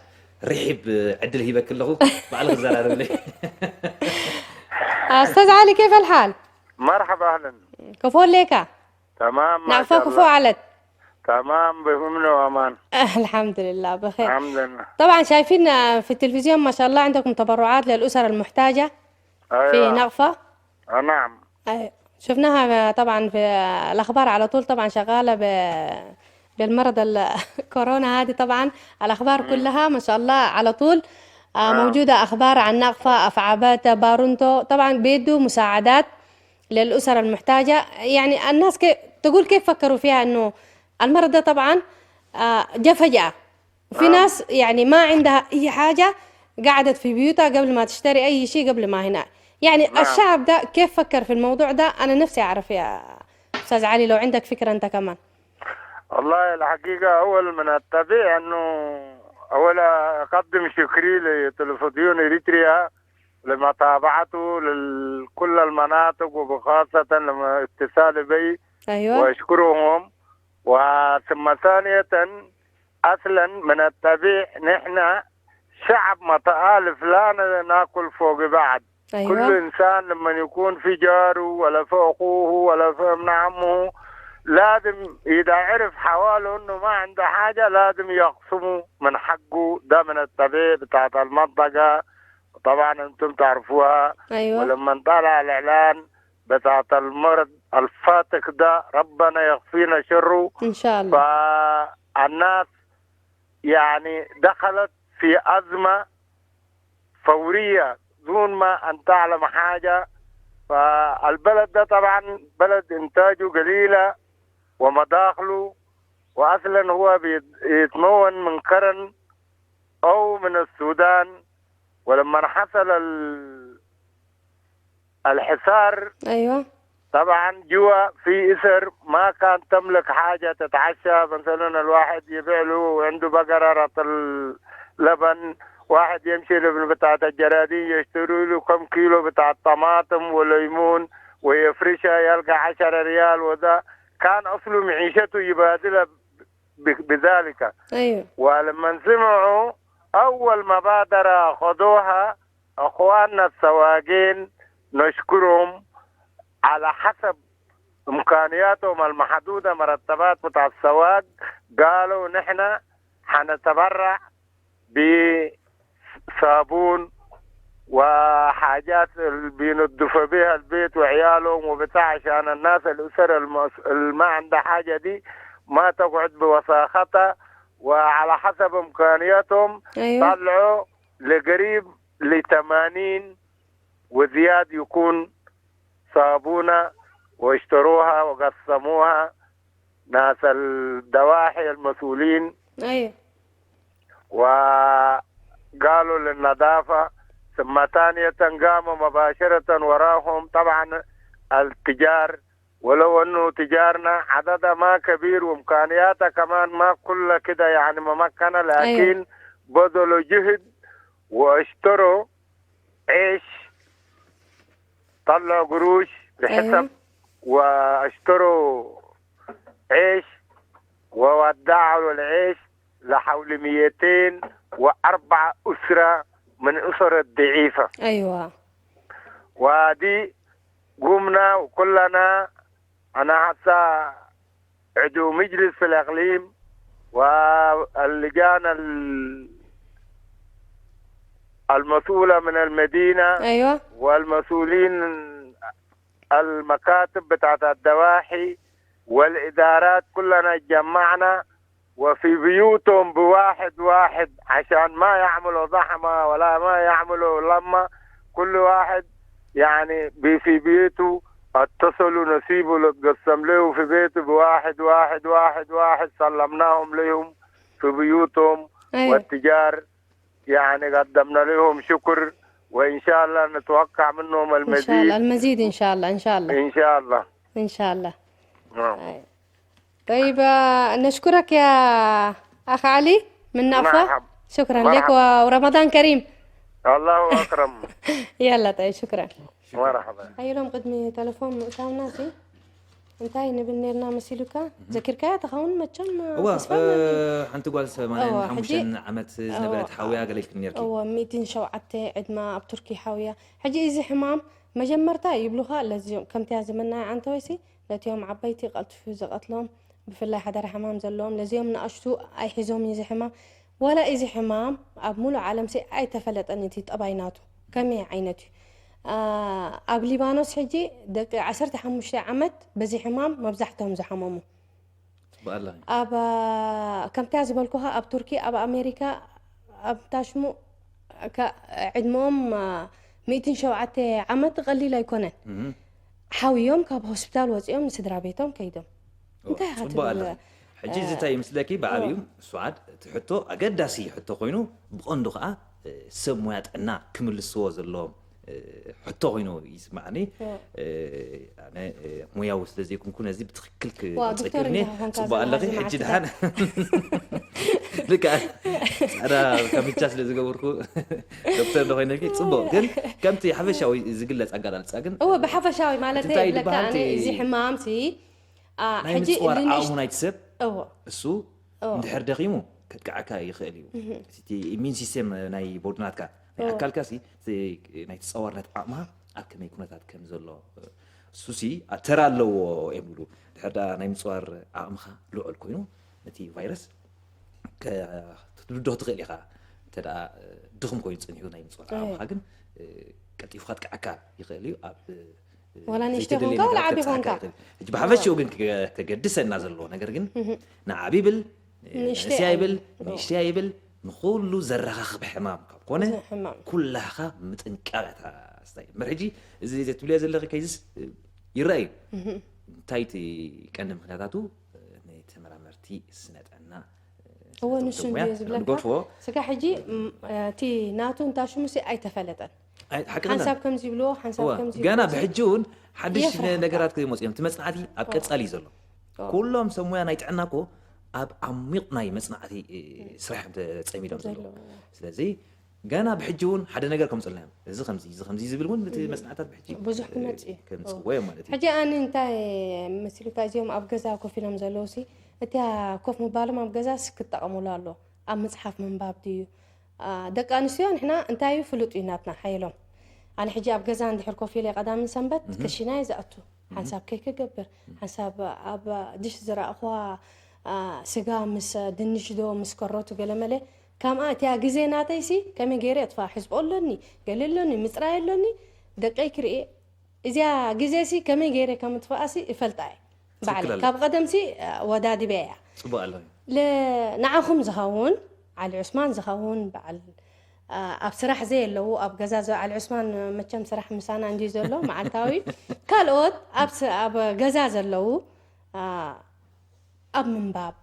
ርሒብ ዕድል ሂበክ ኣለኹ። ባዕልኺ ዘራርብለይ። أستاذ علي، كيف الحال؟ مرحبا، أهلًا. كفو ليكا؟ تمام، ما نعفا شاء كفو الله. علت؟ تمام، بهم وأمان. الحمد لله بخير. الحمد لله. طبعًا شايفين، آه، في التلفزيون ما شاء الله عندكم تبرعات للأسر المحتاجة في أيوة. نغفة. آه، نعم. أي، شفناها طبعًا في الأخبار على طول، طبعًا شغالة ب-، بالمرض ال-، كورونا هذه طبعًا. الأخبار مم. كلها ما شاء الله على طول، آه، آه. موجودة أخبار عن نغفة، أفعبات، بارونتو، طبعًا بيدوا مساعدات للأسر المحتاجة. يعني الناس كي-، تقول كيف فكروا فيها إنه المرض ده طبعًا، آه، جاء فجأة. وفي آه. ناس يعني ما عندها أي حاجة، قعدت في بيوتها قبل ما تشتري أي شيء قبل ما هنا. يعني نعم. الشعب ده كيف فكر في الموضوع ده؟ أنا نفسي أعرف يا أستاذ علي، لو عندك فكرة أنت كمان. والله الحقيقة أول من أتبع أنه أول أقدم شكري لتلفزيون إريتريا لمتابعته لكل المناطق وبخاصة لما اتصال بي أيوة. وأشكرهم. وثم ثانية أصلًا من الطبيعي نحن شعب متآلف، لا ن-، ناكل فوق بعض. أيوة. كل إنسان لما يكون في جاره ولا في أخوه ولا في ابن عمه، لازم إذا عرف حواله إنه ما عنده حاجة، لازم يقسمه من حقه. ده من الطبيعي بتاعت المنطقة. طبعًا أنتم تعرفوها. أيوة. ولما طلع الإعلان بتاعت المرض الفاتك ده، ربنا يكفينا شره. إن شاء الله. فالناس يعني دخلت في أزمة فورية دون ما أن تعلم حاجة. فالبلد ده طبعًا بلد إنتاجه قليلة ومداخله، وأصلًا هو بيت-، يتمون من قرن أو من السودان. ولما حصل ال-، الحصار، أيوة. طبعًا جوا في إسر ما كان تملك حاجة تتعشى، مثلًا الواحد يبيع له عنده بقرة رطل لبن، واحد يمشي لابن بتاعة الجرادين يشتري له كم كيلو بتاع طماطم وليمون ويفرشها يلقى عشرة ريال، وده كان أصله معيشته يبادلها ب-، بذلك. أيوة. ولما سمعوا، أول مبادرة أخذوها أخواننا السواقين نشكرهم على حسب إمكانياتهم المحدودة، مرتبات بتاع السواق. قالوا: "نحن حنتبرع بصابون وحاجات اللي بينظفوا بيها البيت وعيالهم وبتاع، عشان الناس، الأسر المس-، اللي ما عندها حاجة دي ما تقعد بوساختها". وعلى حسب إمكانياتهم ايوه طلعوا لقريب ل80 وزياد يكون صابونة، واشتروها وقسموها ناس الدواحي المسؤولين، ايوه وقالوا للنظافة. ثم ثانية قاموا مباشرة وراهم طبعا التجار، ولو أنه تجارنا عددها ما كبير وإمكانياتها كمان ما كلها كده يعني ممكنة، ايوه لكن بذلوا جهد واشتروا عيش، طلعوا قروش بحسب ايوه واشتروا عيش وودعوا العيش لحول 204 أسرة من أسر الضعيفة. ايوه ودي قمنا وكلنا، أنا حتى عضو مجلس في الإقليم واللجان ال-، المسؤولة من المدينة ايوه والمسؤولين المكاتب بتاعت الدواحي والإدارات، كلنا اتجمعنا وفي بيوتهم بواحد واحد، عشان ما يعملوا زحمة ولا ما يعملوا لمة. كل واحد يعني بي-، في بيته اتصلوا نصيبه اللي اتقسم له في بيته بواحد واحد واحد واحد، سلمناهم لهم في بيوتهم. ايوه والتجار يعني قدمنا لهم شكر، وإن شاء الله نتوقع منهم ان شاء الله المزيد. المزيد، ان شاء الله، ان شاء الله. إن شاء الله. ان شاء الله. نعم. أيوة. طيب، آه، نشكرك يا اخ علي من نافا. مرحب. شكرا لك مرحب. و-، ورمضان كريم. الله أكرم. يلا، طيب، شكرا. مرحبا. ኣየሎም ቅድሚ ተለፎን ምእታውና እዚ እንታይ ንብል ነርና መሲሉካ? ዘኪርካያ ትኸውን መቸም፣ እዋ፣ ተስፋ እ፣ ኣለኒ። ሓንቲ ጓል ሰማንያን ሓሙሽተን እዋ፣ ሕጂ፣ ዓመት ዝነበረት እዋ፣ ሓውያ ገለ ኢልክኒ ነርኪ። እዋ፣ ሚእትን ሸውዓተ ዕድማ ኣብ ቱርኪ ሓውያ። ሕጂ እዚ ሕማም መጀመርታ ይብሉኻ ለዚኦም ከምቲያ ዘመናዊ ዓንተወይሲ ነቲኦም ዓበይቲ ቀልጥፉ ዝቐትሎም፣ ብፍላይ ሓደራ ሕማም ዘለዎም ለዚኦም ንኣሽቱ ኣይሕዞም እዩ እዚ ሕማም። ዋላ እዚ ሕማም ኣብ ሙሉእ ዓለምሲ ኣይተፈለጠን እቲ ጠባይ ናቱ ከመይ ዓይነት እዩ። ኣ፣ ኣብ ሊባኖስ ሕጂ ደቂ ዓሰርተ ሓሙሽተ ዓመት በዚ ሕማም መብዛሕትኦም ዝሓመሙ። ጽቡቕ ኣላ። ኣብ፣ ኣ፣ ከምታ ዝበልኩኻ ኣብ ቱርኪ፣ ኣብ ኣሜሪካ፣ ኣብ ታሽሙ ከ-፣ ዕድመኦም፣ ኣ፣ ሚእትን ሸውዓተ ዓመት ቀሊል ኣይኮነን። እህ። ሓውዮም ካብ ሆስፒታል ወጺኦም ንስድራ ቤቶም ከይዶም። ኦ፣ እንታይ ኢኻ ጽቡቕ ትብል? ኣላ። ሕጂ እዚ እ፣ እንታይ ይመስለኪ? ብዓብዩ ኦ። ሱዓድ፣ እቲ ሕቶ ኣገዳሲ ሕቶ ኮይኑ፣ ብቐንዱ ከኣ፣ እ፣ ሰብ ሞያ ጥዕና ክምልስዎ ዘለዎም፣ እ፣ ሕቶ ኮይኑ ይስማዓኒ። ኦ። እ፣ ኣነ፣ እ፣ ሞያዊ ስለ ዘይኮንኩ ነዚ ብትኽክል ዋ፣ ክጸግብ ዶክተር እየ። እንዲኻ ኮንካ ጽቡቕ ዘለኻ ኣለኺ። እዚ ሕጂ መዓልቲ ደሓን። ልክዕ ጻዕዳ ካምቻ ስለ ዝገበርኩ ዶክተር ዶ ኮይነልኪ? ጽቡቕ። ግን ከምቲ ሓፈሻዊ ዝግለጽ ኣገላልጻ ግን እወ፣ ብሓፈሻዊ ማለት እቲ እንታይ ይብለካ ይበሃል ኣነ እቲ እዚ ሕማም ሲ፣ ኣ፣ ናይ ሕጂ ምጽዋር ንእሽ-፣ ዓቕሙ ናይቲ ሰብ እወ። እሱ እወ። እንድሕር ደኺሙ ከጥቅዓካ ይኽእል እዩ። እህ። እቲ ኢሚን ሲስተም ናይ ቦድናትካ፣ ናይ እወ። ኣካልካ ሲ፣ እቲ ናይ ተጻዋርነት ዓቕምኻ ኣብ ከመይ ኩነታት ከም ዘሎ፣ እሱ ሲ፣ ኣ፣ ተራ ኣለዎ እዮም ዝብሉ። ድሕር ደኣ ናይ ምጽዋር ዓቕምኻ ልዑል ኮይኑ፣ ነቲ ቫይረስ ከ-፣ ክትብድሆ ትኽእል ኢኻ። እንተ ደኣ ድኹም ኮይኑ ጸኒሑ ናይ ምጽዋር እወ። ዓቕምኻ ግን፣ እ፣ ቀልጢፉ ከጥቅዓካ ይኽእል እዩ። ኣብ፣ እ፣ ዋላ ንእሽተይ ዘይተደለየ ኮንካ ዋላ ነገራት ዓቢ ከብጽሓካ ኮንካ። ይኽእል። ሕጂ ብሓፈሽኡ ግን ከ-፣ ከገድሰና ዘለዎ ነገር ግን እህ። ንዓቢ ይብል፣ ንእሽተይ ንእስያ ይብል፣ ኣይብል። ንእሽተይ ይብል፣ ንኹሉ ዘረኻኽብ ሕማም ካብ ኮነ፣ እዚ ሕማም። ኩላኻ ምጥንቃቕ እታ ስታይ። እምበር ሕጂ እዚ ትብልዮ ዘለኺ ኬዝስ ይረኣዩ። እህ። እንታይ እቲ ቀንዲ ምኽንያታቱ? ናይ ተመራመርቲ ስነ ጥዕና፣ እወ፣ ስነ ንሱ ጥዕና እንድዮ ዝብለካ። ንገድፎ። ስጋ ሕጂ፣ ም-፣ እቲ ናቱ እንታ ሽሙሲ ኣይተፈለጠን። ኣይ፣ ሓቂ ሓንሳብ ከምዚ ይብልዎ፣ ሓንሳብ እወ፣ ከምዚ ገና ይብልዎ። ብሕጂ እውን ሓድሽ የፍርሓካ። ነገራት ከይመፁ እዮም። እቲ መፅናዕቲ ኣብ እወ። ቀፃሊ እዩ ዘሎ። እወ። ኩሎም ሰብ ሞያ ናይ ጥዕና እኮ ኣብ ዓሚቕ ናይ መፅናዕቲ፣ እ፣ ስራሕ እዮም ተፀሚዶም ዘለዉ። ዘለዉ። ስለዚ ገና ብሕጂ እውን ሓደ ነገር ከምፅልና እዮም። እዚ ከምዚ፣ እዚ ከምዚ ዝብል እውን እቲ እም። መፅናዕታት ብሕጂ፣ ብዙሕ እ፣ ክመፅእ እዩ። ከምፅእዎ እዮም ማለት እዩ። ሕጂ ኣነ እንታይ መሲሉካ፣ እዚኦም ኣብ ገዛ ኮፍ ኢሎም ዘለዉ ሲ፣ እቲያ ኮፍ ምባሎም ኣብ ገዛስ ክጠቐሙሉ ኣለዎ። ኣብ መፅሓፍ ምንባብ ድዩ? ኣ፣ ደቂ ኣንስትዮ ንሕና እንታይ እዩ ፍሉጥ እዩ ናትና ሓየሎም። ኣነ ሕጂ ኣብ ገዛ እንድሕር ኮፍ ኢለ ቀዳምን ሰንበት ክሽና እየ ዝኣቱ። ሓንሳብ ኬክ እገብር፣ ሓንሳብ ኣብ ድሽ ዝረኣኹዋ፣ ኣ፣ ስጋ ምስ ድንሽ ዶ ምስ ከሮቱ ገለመለ፣ ከምኣ እቲኣ ግዜ ናተይሲ ከመይ ገይረ እጥፋ፣ ሕዝቦ ኣሎኒ፣ ገለ ኣሎኒ፣ ምጽራይ ኣሎኒ፣ ደቀይ ክርኢ፣ እዚኣ ግዜሲ ከመይ ገይረ ከም እጥፋኣሲ እፈልጣ እየ። ባዕለይ ትክክል ኣለ። ካብ ቀደምሲ፣ ኣ፣ ወዳዲበ እያ። ጽቡቅ ኣለኺ። ለ-፣ ንዓኹም ዝኸውን፣ ዓሊ ዑስማን ዝኸውን በዓል፣ ኣ፣ ኣብ ስራሕ ዘየለዉ፣ ኣብ ገዛ ዘ-፣ ዓሊ ዑስማን መቸም ስራሕ ምሳና እንድዩ ዘሎ መዓልታዊ። ካልኦት ኣብ ስ-፣ ኣብ ገዛ ዘለዉ፣ ኣ፣ ኣብ ምንባብ፣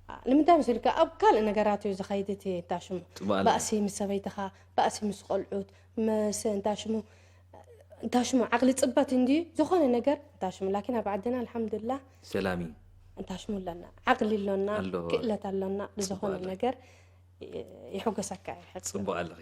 ኣ፣ ንምንታይ መሲልካ ኣብ ካልእ ነገራት እዩ ዝኸይድ እቲ እንታሽሙ። ጽቡቅ ኣለኺ። ባእሲ ምስ ሰበይትኻ፣ ባእሲ ምስ ቆልዑት፣ ምስ እንታሽሙ፣ እንታሽሙ ዓቕሊ ጽበት እንድዩ ዝኾነ ነገር እንታሽሙ። ላኪን ኣብ ዓድና ኣልሓምዱሊላህ ሰላም እዩ። እንታሽሙ ኣለና፣ ዓቕሊ ኣሎና፣ ኣሎ። ክእለት ኣሎና፣ ጽቡቅ ብዝኾነ ኣለኺ። ነገር ይ-፣ ይሕጎሰካ እየ። ጽቡቅ ኣለኺ።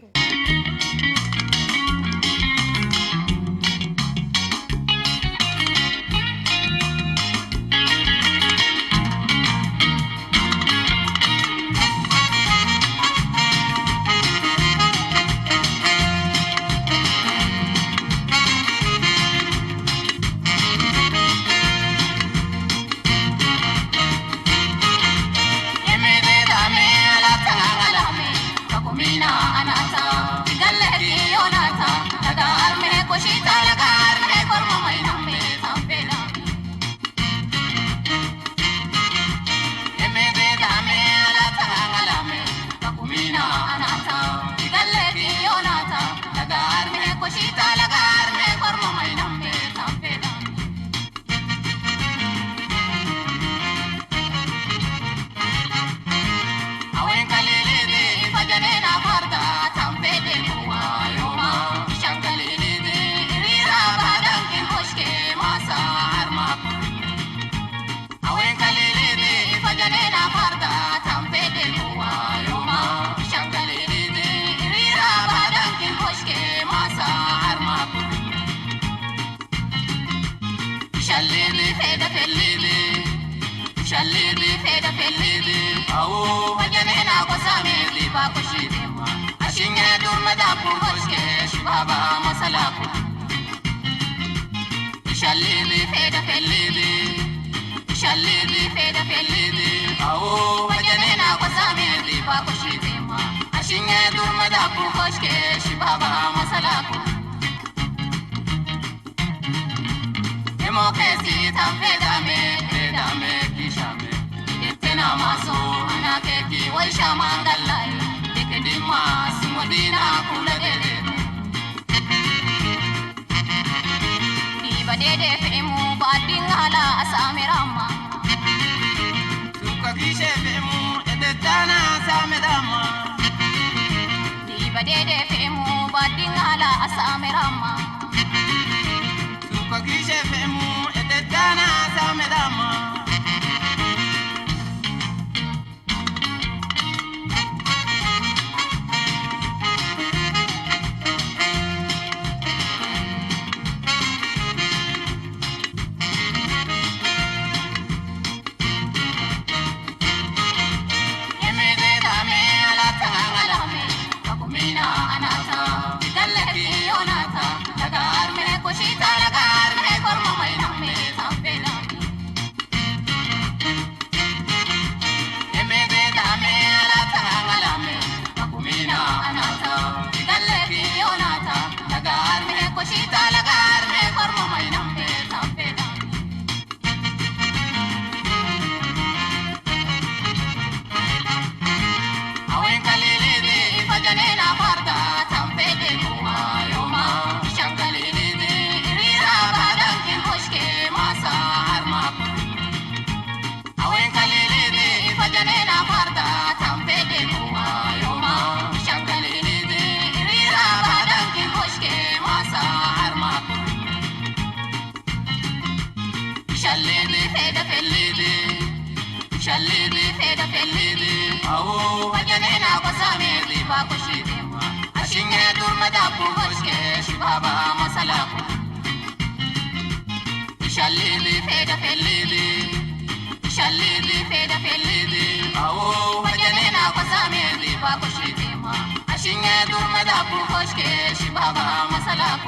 ሽባባ መሰላኩ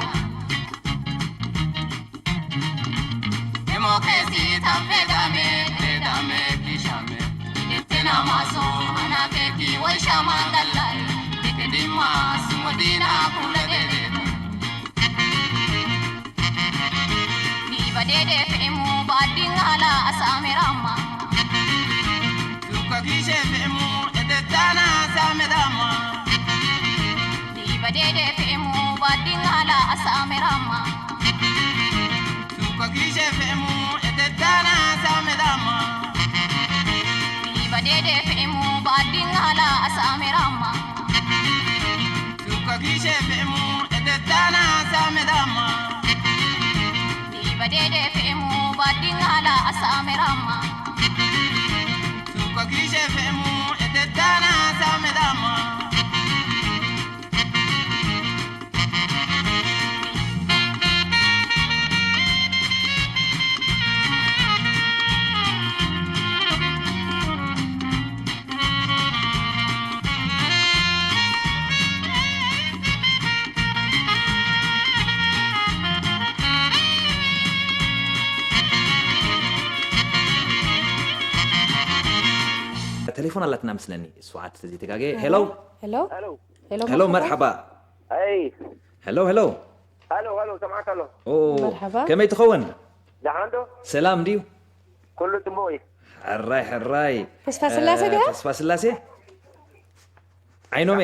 ዲሞክራሲ ታቤ ጋሜ ሬዳሜ ቢሻሜ ኢድትና ማሶ ሃናቴቲ ወይ ሻማንጋላይ ዲክዲማ ስሙዲና ኩለደዴ Nibadede femu badingala asamerama. Tuka kise femu edetana asamerama. Nibadede femu badingala asamerama. Tuka kise femu edetana asamerama. Nibadede femu badingala asamerama. Tuka kise femu edetana asamerama. Nibadede femu badingala asamerama. Tuka kise femu edetana asamerama. ቴሌፎን ኣላትና ምስለኒ ስውዓት ተዘይተጋገ። ሄሎ። ሄሎ። ሄሎ። ሄሎ፣ ሄሎ፣ መርሓባ። መርሓባ። ኣይ። ሄሎ፣ ሄሎ። ሃሎ፣ ሃሎ፣ ሰማዕካ ኣሎ። ኦ፣ መርሓባ። ከመይ ትኸውን? ደሓን ዶ? ሰላም ድዩ? ኩሉ ጽቡቕ እዩ። ሕራይ፣ ሕራይ። ተስፋ ስላሴ እ፣ ድኻ? ተስፋ ስላሴ? ዓይኖሜ?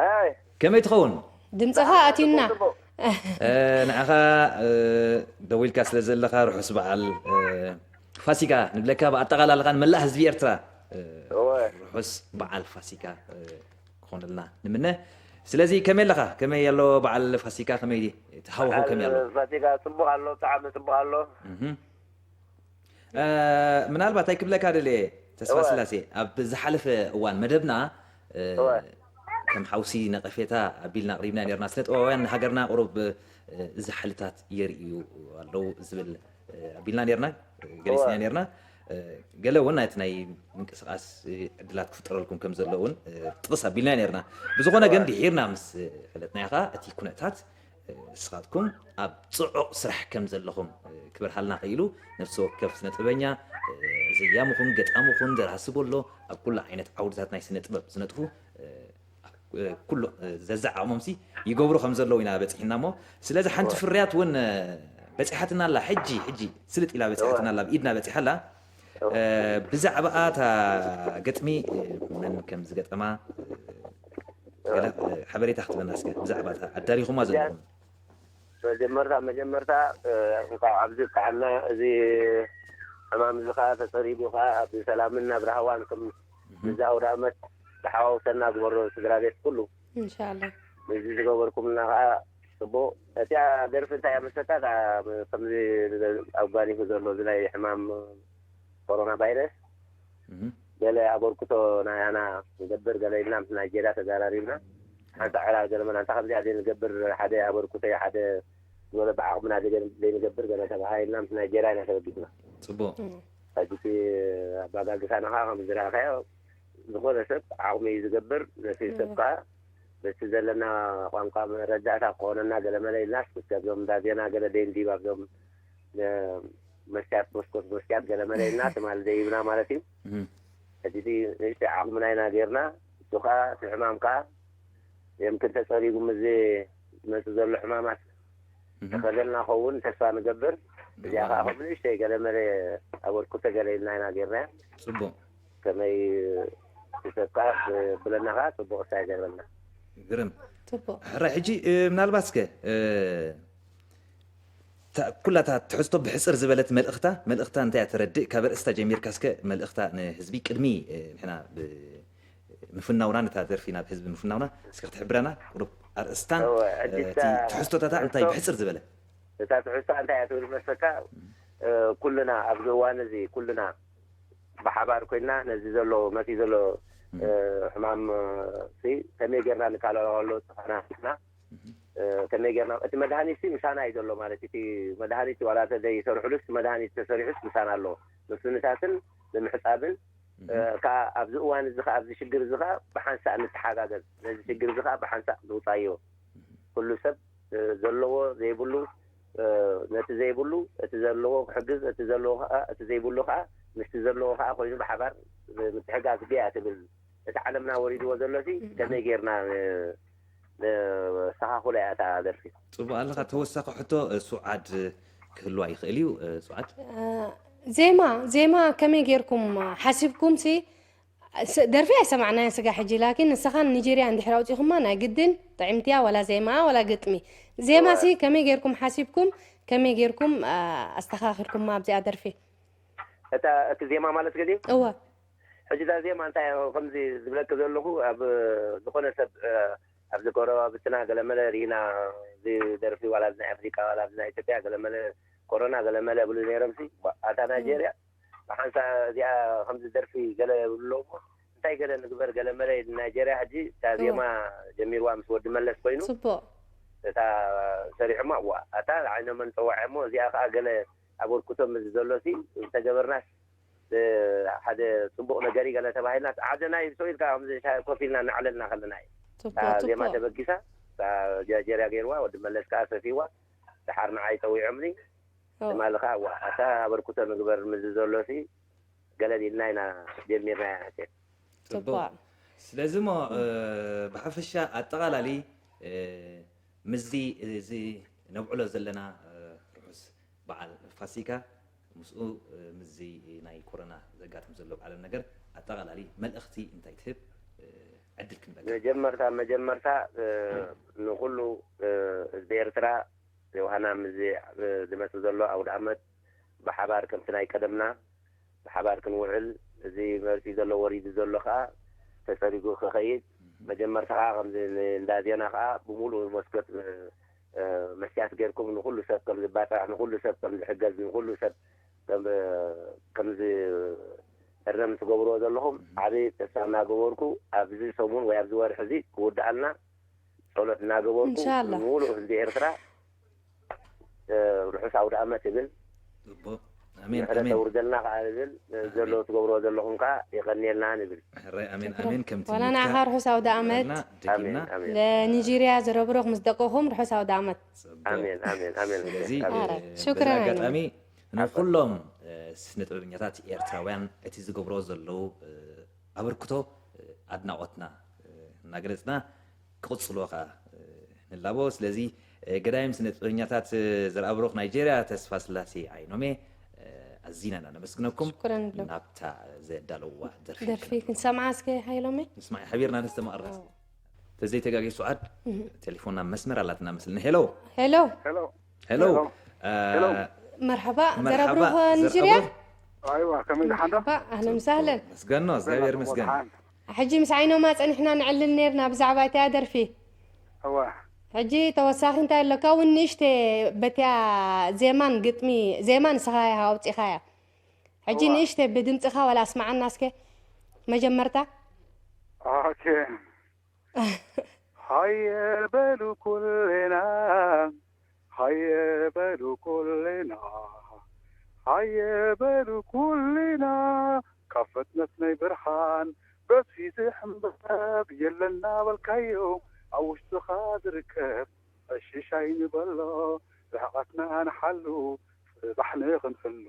ኣይ። ከመይ ትኸውን? ድምፅኻ ኣትዩና። ጽቡቕ፣ ጽቡቕ። እ፣ ንዓኻ፣ እ፣ ደዊልካ ስለ ዘለኻ ርሑስ በዓል፣ እ፣ ፋሲካ ንብለካ ብኣጠቓላልኻ ንመላእ ህዝቢ ኤርትራ፣ እ፣ እወ። ርሑስ በዓል ፋሲካ፣ እ፣ ክኾነልና ንምነ። ስለዚ ከመይ ኣለኻ? ከመይ ኣሎ በዓል ፋሲካ? ከመይ እቲ ሃዋህው ከመይ ኣሎ? በዓል ፋሲካ ጽቡቕ ኣሎ፣ ብጣዕሚ ጽቡቕ ኣሎ። እህ። እ፣ ምናልባት ኣይክብለካ ደልየ ተስፋ እወ። ስላሴ፣ ኣብ ዝሓለፈ እዋን መደብና፣ እ፣ እወ። ከም ሓውሲ ነቐፌታ ኣቢልና ኣቕሪብና ነርና። ስነ ጥበባውያን ሃገርና ቁሩብ፣ እ፣ እዚ ሓልታት የርእዩ ኣለዉ ዝብል፣ እ፣ ኣቢልና ነርና፣ እ፣ ገሊጽና እወ። ነርና። እ፣ ገለ እውን ናይቲ ናይ ምንቅስቓስ፣ እ፣ ዕድላት ክፍጠረልኩም ከም ዘሎ እውን፣ እ፣ ጥቕስ ኣቢልና ነርና። ብዝኾነ ግን እወ። ድሒርና ምስ፣ እ፣ ፈለጥናዮ ኸኣ እቲ ኩነታት፣ እ፣ ንስኻትኩም ኣብ ጽዑቕ ስራሕ ከም ዘለኹም፣ እ፣ ክበርሃልና ክኢሉ። ነፍሲ ወከፍ ስነ ጥበበኛ፣ እ፣ ዘያሚ ኹን፣ ገጣሚ ኹን፣ ደራሲ ቦሎ፣ ኣብ ኩሉ ዓይነት ዓውድታት ናይ ስነ ጥበብ ዝነጥፉ፣ እ፣ እ፣ ኩሉ፣ እ፣ ዘዛዓቕሞምሲ ይገብሩ ከም ዘለዉ ኢና በጺሕና እሞ፣ ስለዚ ሓንቲ እወ። ፍርያት እውን፣ እ፣ በጺሓትና ኣላ። ሕጂ፣ ሕጂ ስልጥ ኢላ በጺሓትና እወ። ኣላ፣ ኣብ ኢድና በጺሓ ኣላ። እወ። እ፣ ብዛዕባኣ እታ ግጥሚ፣ እ፣ መን ከም ዝገጠማ፣ እ፣ ገለ፣ እ፣ ሓበሬታ ክትበና እስከ፣ ብዛዕባ እታ ኣዳሊኹማ እዚኣ ዘለኹም። መጀመርታ፣ መጀመርታ፣ እ፣ እንኳዕ ኣብዚ በዓልና፣ እዚ ሕማም እዚ ኸዓ ተጸሪጉ ኸዓ ኣብ ሰላምን ናብ ራህዋን ከም እህ። እዚ ኣውደ ዓመት ዝሓዋውሰና ግበሮ ስድራ ቤት ኩሉ። ኢንሻኣላህ። ነዚ ዝገበርኩምልና ኸዓ ጽቡቕ። እቲኣ ደርፊ እንታይ እያ መስለካ? እታ ከምዚ ኣጓኒፉ ዘሎ እዚ ናይ ሕማም ኮሮና ቫይረስ እህ። ገለ ኣበርክቶ ናይ ኣና ንገብር ገለ ኢልና ምስ ናይጄርያ ተዘራሪብና። ሓንሳእ ዕላል ገለ መለ ኣንታ ከምዚኣ ዘይንገብር ሓደ ኣበርክቶ ሓደ ዝበለ ብዓቕምና ዘይገ-፣ ዘይንገብር ገለ ተባሃሂልና ምስ ናይጄርያ ኢና ተበጊስና። ጽቡቕ። እም። ሕጂ እቲ ኣባጋግሳና ኸዓ ከም ዝረኣኻዮ ዝኾነ ሰብ ዓቕሙ እዩ ዝገብር። ነቲ ሰብ እም። ከኣ በቲ ዘለና ቋንቋ መረዳእታ ክኾነና ገለ መለ ኢልናስ፣ እስከ ኣብዞም እንዳ ዜና ገለ ደይንዲብ ኣብዞም ነ-፣ መስትያት፣ መስኮት መስትያት ገለ መለ ኢልና ትማሊ ደይብና ማለት እዩ። እም። ሕጂ እቲ ንእሽተይ ዓቕምና ኢና ጌርና። እሱ ከኣ እቲ ሕማም ከኣ የምክን ተጸሪጉ ምስዚ ዝመጽእ ዘሎ ሕማማት እህ። ተኸለልና ኸውን ተስፋ ንገብር። እዚኣ ከኣ እወ። ከም ንእሽተይ ገለ መለ ኣበርክቶ ገለ ኢልና ኢና ጌርናያ። ጽቡቕ። ከመይ ክሰብካ ብለና ከኣ ጽቡቕ እስታ ይገርመልና። ግርም። ጽቡቕ። ሕራይ፣ ሕጂ፣ እ፣ ምናልባት እስከ፣ እ፣ እታ፣ ኩላ እታ ትሕዝቶ ብሕጽር ዝበለት መልእኽታ፣ መልእኽታ እንታይ እያ ተረድእ? ካብ ኣርእስታ ጀሚርካ እስከ መልእኽታ ንህዝቢ ቅድሚ፣ እ፣ ንሕና ብ-፣ ምፍናውና፣ ነታ ደርፊ ናብ ህዝቢ ምፍናውና እስከ ክትሕብረና፣ ቁሩብ ኣርእስታን፣ እወ፣ ሕጂ እ፣ እቲ እታ ትሕዝቶታታ እንታይ ትሕዝቶ ብሕጽር ዝበለ? እታ ትሕዝቶ እንታይ እያ ትብል መስለካ? እ፣ ኩልና ኣብዚ እዋን እዚ ኩልና ብሓባር ኮይንና ነዚ ዘሎ መፂኡ ዘሎ፣ እም። እ፣ ሕማም፣ እ፣ ሲ ከመይ ጌርና ንከላኸሎ ተፈናኒስና፣ እም። እ፣ ከመይ ጌርና እቲ መድሃኒት ሲ ምሳና እዩ ዘሎ ማለት እቲ መድሃኒት ዋላ እንተ ዘይሰርሕሉስ መድሃኒት ተሰሪሑስ ምሳና ኣሎ። ምፍንታትን ብምሕፃብን፣ እም። እ፣ ከኣ ኣብዚ እዋን እዚ ከኣ ኣብዚ ሽግር እዚ ከኣ ብሓንሳእ ንተሓጋገዝ። ነዚ ሽግር እዚ ከኣ ብሓንሳእ ንውፃዮ። እም። ኩሉ ሰብ ዘለዎ ዘይብሉ ነቲ ዘይብሉ እቲ ዘለዎ ክሕግዝ፣ እቲ ዘለዎ ከዓ እቲ ዘይብሉ ከዓ ምስቲ ዘለዎ ከዓ ኮይኑ ብሓባር ምትሕጋዝ ድያ ትብል። እቲ ዓለምና ወሪድዎ ዘሎ ሲ ከመይ ጌርና ነስተኻኽሎ እያ እታ ደርፊ። ጽቡቕ ኣለኻ። ተወሳኺ ሕቶ ሱዓድ ክህልዋ ይኽእል እዩ። ሱዓድ፣ ዜማ ዜማ ከመይ ጌርኩም ሓሲብኩም ሲ ደርፊ ኣይሰማዕናዮ ስጋ ሕጂ፣ ላኪን ንስኻን ኒጀርያ እንድሕር ኣውፂኹማ ናይ ግድን ጥዕምትያ ዋላ ዜማ ዋላ ግጥሚ። ዜማ ሲ ከመይ ጌርኩም ሓሲብኩም ከመይ ጌርኩም ኣስተኻኺልኩማ ኣብዚኣ ደርፊ? እታ እቲ ዜማ ማለት ገዜ እወ ሕጂ እዛ ዜማ እንታይ ከምዚ ዝብለኪ ዘለኹ ኣብ ዝኾነ ሰብ ኣብዚ ጎረባብትና ገለመለ ርኢና እዚ ደርፊ ዋላ ናይ ኣፍሪቃ ዋላ ናይ ኢትዮጵያ ገለመለ ኮሮና ገለመለ ብሉ ነይሮም ሲ ኣታ ናይጀርያ ብሓንሳ እዚኣ ከምዚ ደርፊ ገለ ይብሉ ኣለዉ እንታይ ገለ ንግበር ገለ መለ ናይጀርያ ሕጂ እታ ዜማ ጀሚርዋ ምስ ወዲ መለስ ኮይኑ ጽቡቅ እታ ሰሪሖማ ዋ ኣታ ዓይኖመን ጸዋዐሞ እዚኣ ከዓ ገለ ኣበርክቶ ምስ ዘሎ ሲ እንተገበርናስ ሓደ ጽቡቅ ነገር እዩ ገለ ተባሂልና ሓደ ናይ ሰው ኢልካ ከምዚ ሻሂ ኮፍ ኢልና እናዕለልና ከለና እዩ እታ ጽቡቅ ዜማ ጽቡቅ ተበጊሳ እታ ጀርያ ገይርዋ ወዲ መለስ ከዓ ሰፊዋ ደሓር ንዓይ ጸዊዖምኒ ትማሊ ከዓ ዋ ኣታ ኣበርክቶ ንግበር ምዚ ዘሎ ሲ ገለል ኢልና ኢና ጀሚርና ሕሴን ጽቡቅ። ስለዚ ሞ ብሓፈሻ ኣጠቓላሊ ምስዚ እዚ ነብዕሎ ዘለና ርሑስ በዓል ፋሲካ ምስኡ ምስዚ ናይ ኮሮና ዘጋጥም ዘሎ ብዓለም ነገር ኣጠቓላሊ መልእኽቲ እንታይ ትህብ ዕድል ክንበካ መጀመርታ መጀመርታ ንኩሉ ህዝቢ ኤርትራ ዮሃና ምስዚ ዝመፅእ ዘሎ ኣውደ ዓመት ብሓባር ከምቲ ናይ ቀደምና ብሓባር ክንውዕል እዚ መፂኡ ዘሎ ወሪዱ ዘሎ ከዓ ተፀሪጉ ክኸይድ መጀመርታ ከዓ ከምዚ እንዳ ዜና ከዓ ብሙሉእ መስኮት መስትያት ገይርኩም ንኩሉ ሰብ ከም ዝባፃሕ ንኩሉ ሰብ ከም ዝሕገዝ ንኩሉ ሰብ ከም ዝእረም ትገብርዎ ዘለኹም ዓብ ተስፋ እናገበርኩ ኣብዚ ሰሙን ወይ ኣብዚ ወርሒ እዚ ክውድኣልና ጸሎት እናገበርኩ እንሻላ። ንሙሉእ ህዝቢ ኤርትራ ርሑስ ኣውደ ኣመት ይብል ጽቡቅ ኣሜን ምሕረት ኣሜን ተውርደልና ከዓ ንብል ዘሎ ትገብርዎ ዘለኹም ከዓ የቀንየልና ንብል ሕራይ ኣሜን ኣሜን ከምቲ ዋላ ንካ ንዓኻ ርሑስ ኣውደ ኣመት በልና፣ ደጊምና ኣሜን ኣሜን ለኒጀርያ ዝረብሩኽ ምስ ደቅኹም ርሑስ ኣውደ ኣመት ጽቡቅ ኣሜን ኣሜን ኣሜን ስለዚ ኣረ፣ እ፣ ሽክረን በዚ ኣሜን። ኣጋጣሚ ንኩሎም እ፣ ስነ ጥበበኛታት ኤርትራውያን እቲ ዝገብሮ ዘለዉ እ፣ ኣበርክቶ እ፣ ኣድናቆትና እ፣ እናገለፅና ክቕፅልዎ ከዓ እ፣ ንላቦ ስለዚ እ፣ ገዳይም ስነ ጥበበኛታት እ፣ ዘርኣብሩኽ ናይጀርያ ተስፋ ስላሴ ኣይኖሜ እ፣ ኣዚና ኢና ነመስግነኩም ሽኩረን ብሎ ናብታ ዘዳለዋ ደርፊ ደርፊ ክንሰምዓ እስከ ሃይሎሜ ንስማዕ ሓቢርና ነስተማቕራ ተዘይተጋጊ ሱዓድ ቴሌፎን ናብ መስመር ኣላትና መስልኒ ሄሎ ሄሎ ሄሎ ሄሎ ሄሎ። እ፣ ሄሎ። መርሓባ መርሓባ ዘረብሩኽ ኒጀርያ ዘርአብሩኽ ኣይዋ ከመይ ዝሓንዶ መርሓባ ኣህለን ሳህለን መስገኖ እግዚኣብሔር መስገን ሕጂ ምስ ዓይኖማ ጸኒሕና ንዕልል ነርና ብዛዕባ እቲያ ደርፊ እዋ ሕጂ ተወሳኺ እንታይ ኣለካ እውን ንእሽተ በቲያ ዜማን ግጥሚ ዜማ ንስኻ ኢኻ ኣውፂኻያ ሕጂ እዋ። ንእሽተ ብድምፅኻ ዋላ ኣስማዓና እስከ መጀመርታ ኦኬ ሃየ በሉ ኩልና ሃየ በሉ ኩልና ሃየ በሉ ኩልና ካብ ፈጥነት ናይ ብርሃን በዚ ዝሕንበብ የለና በልካዮ ኣብ ውሽጥኻ ዝርከብ ዕሽሽ ኣይንበሎ ርሕቐትና ንሓሉ ጽባሕ ንኽንሕሉ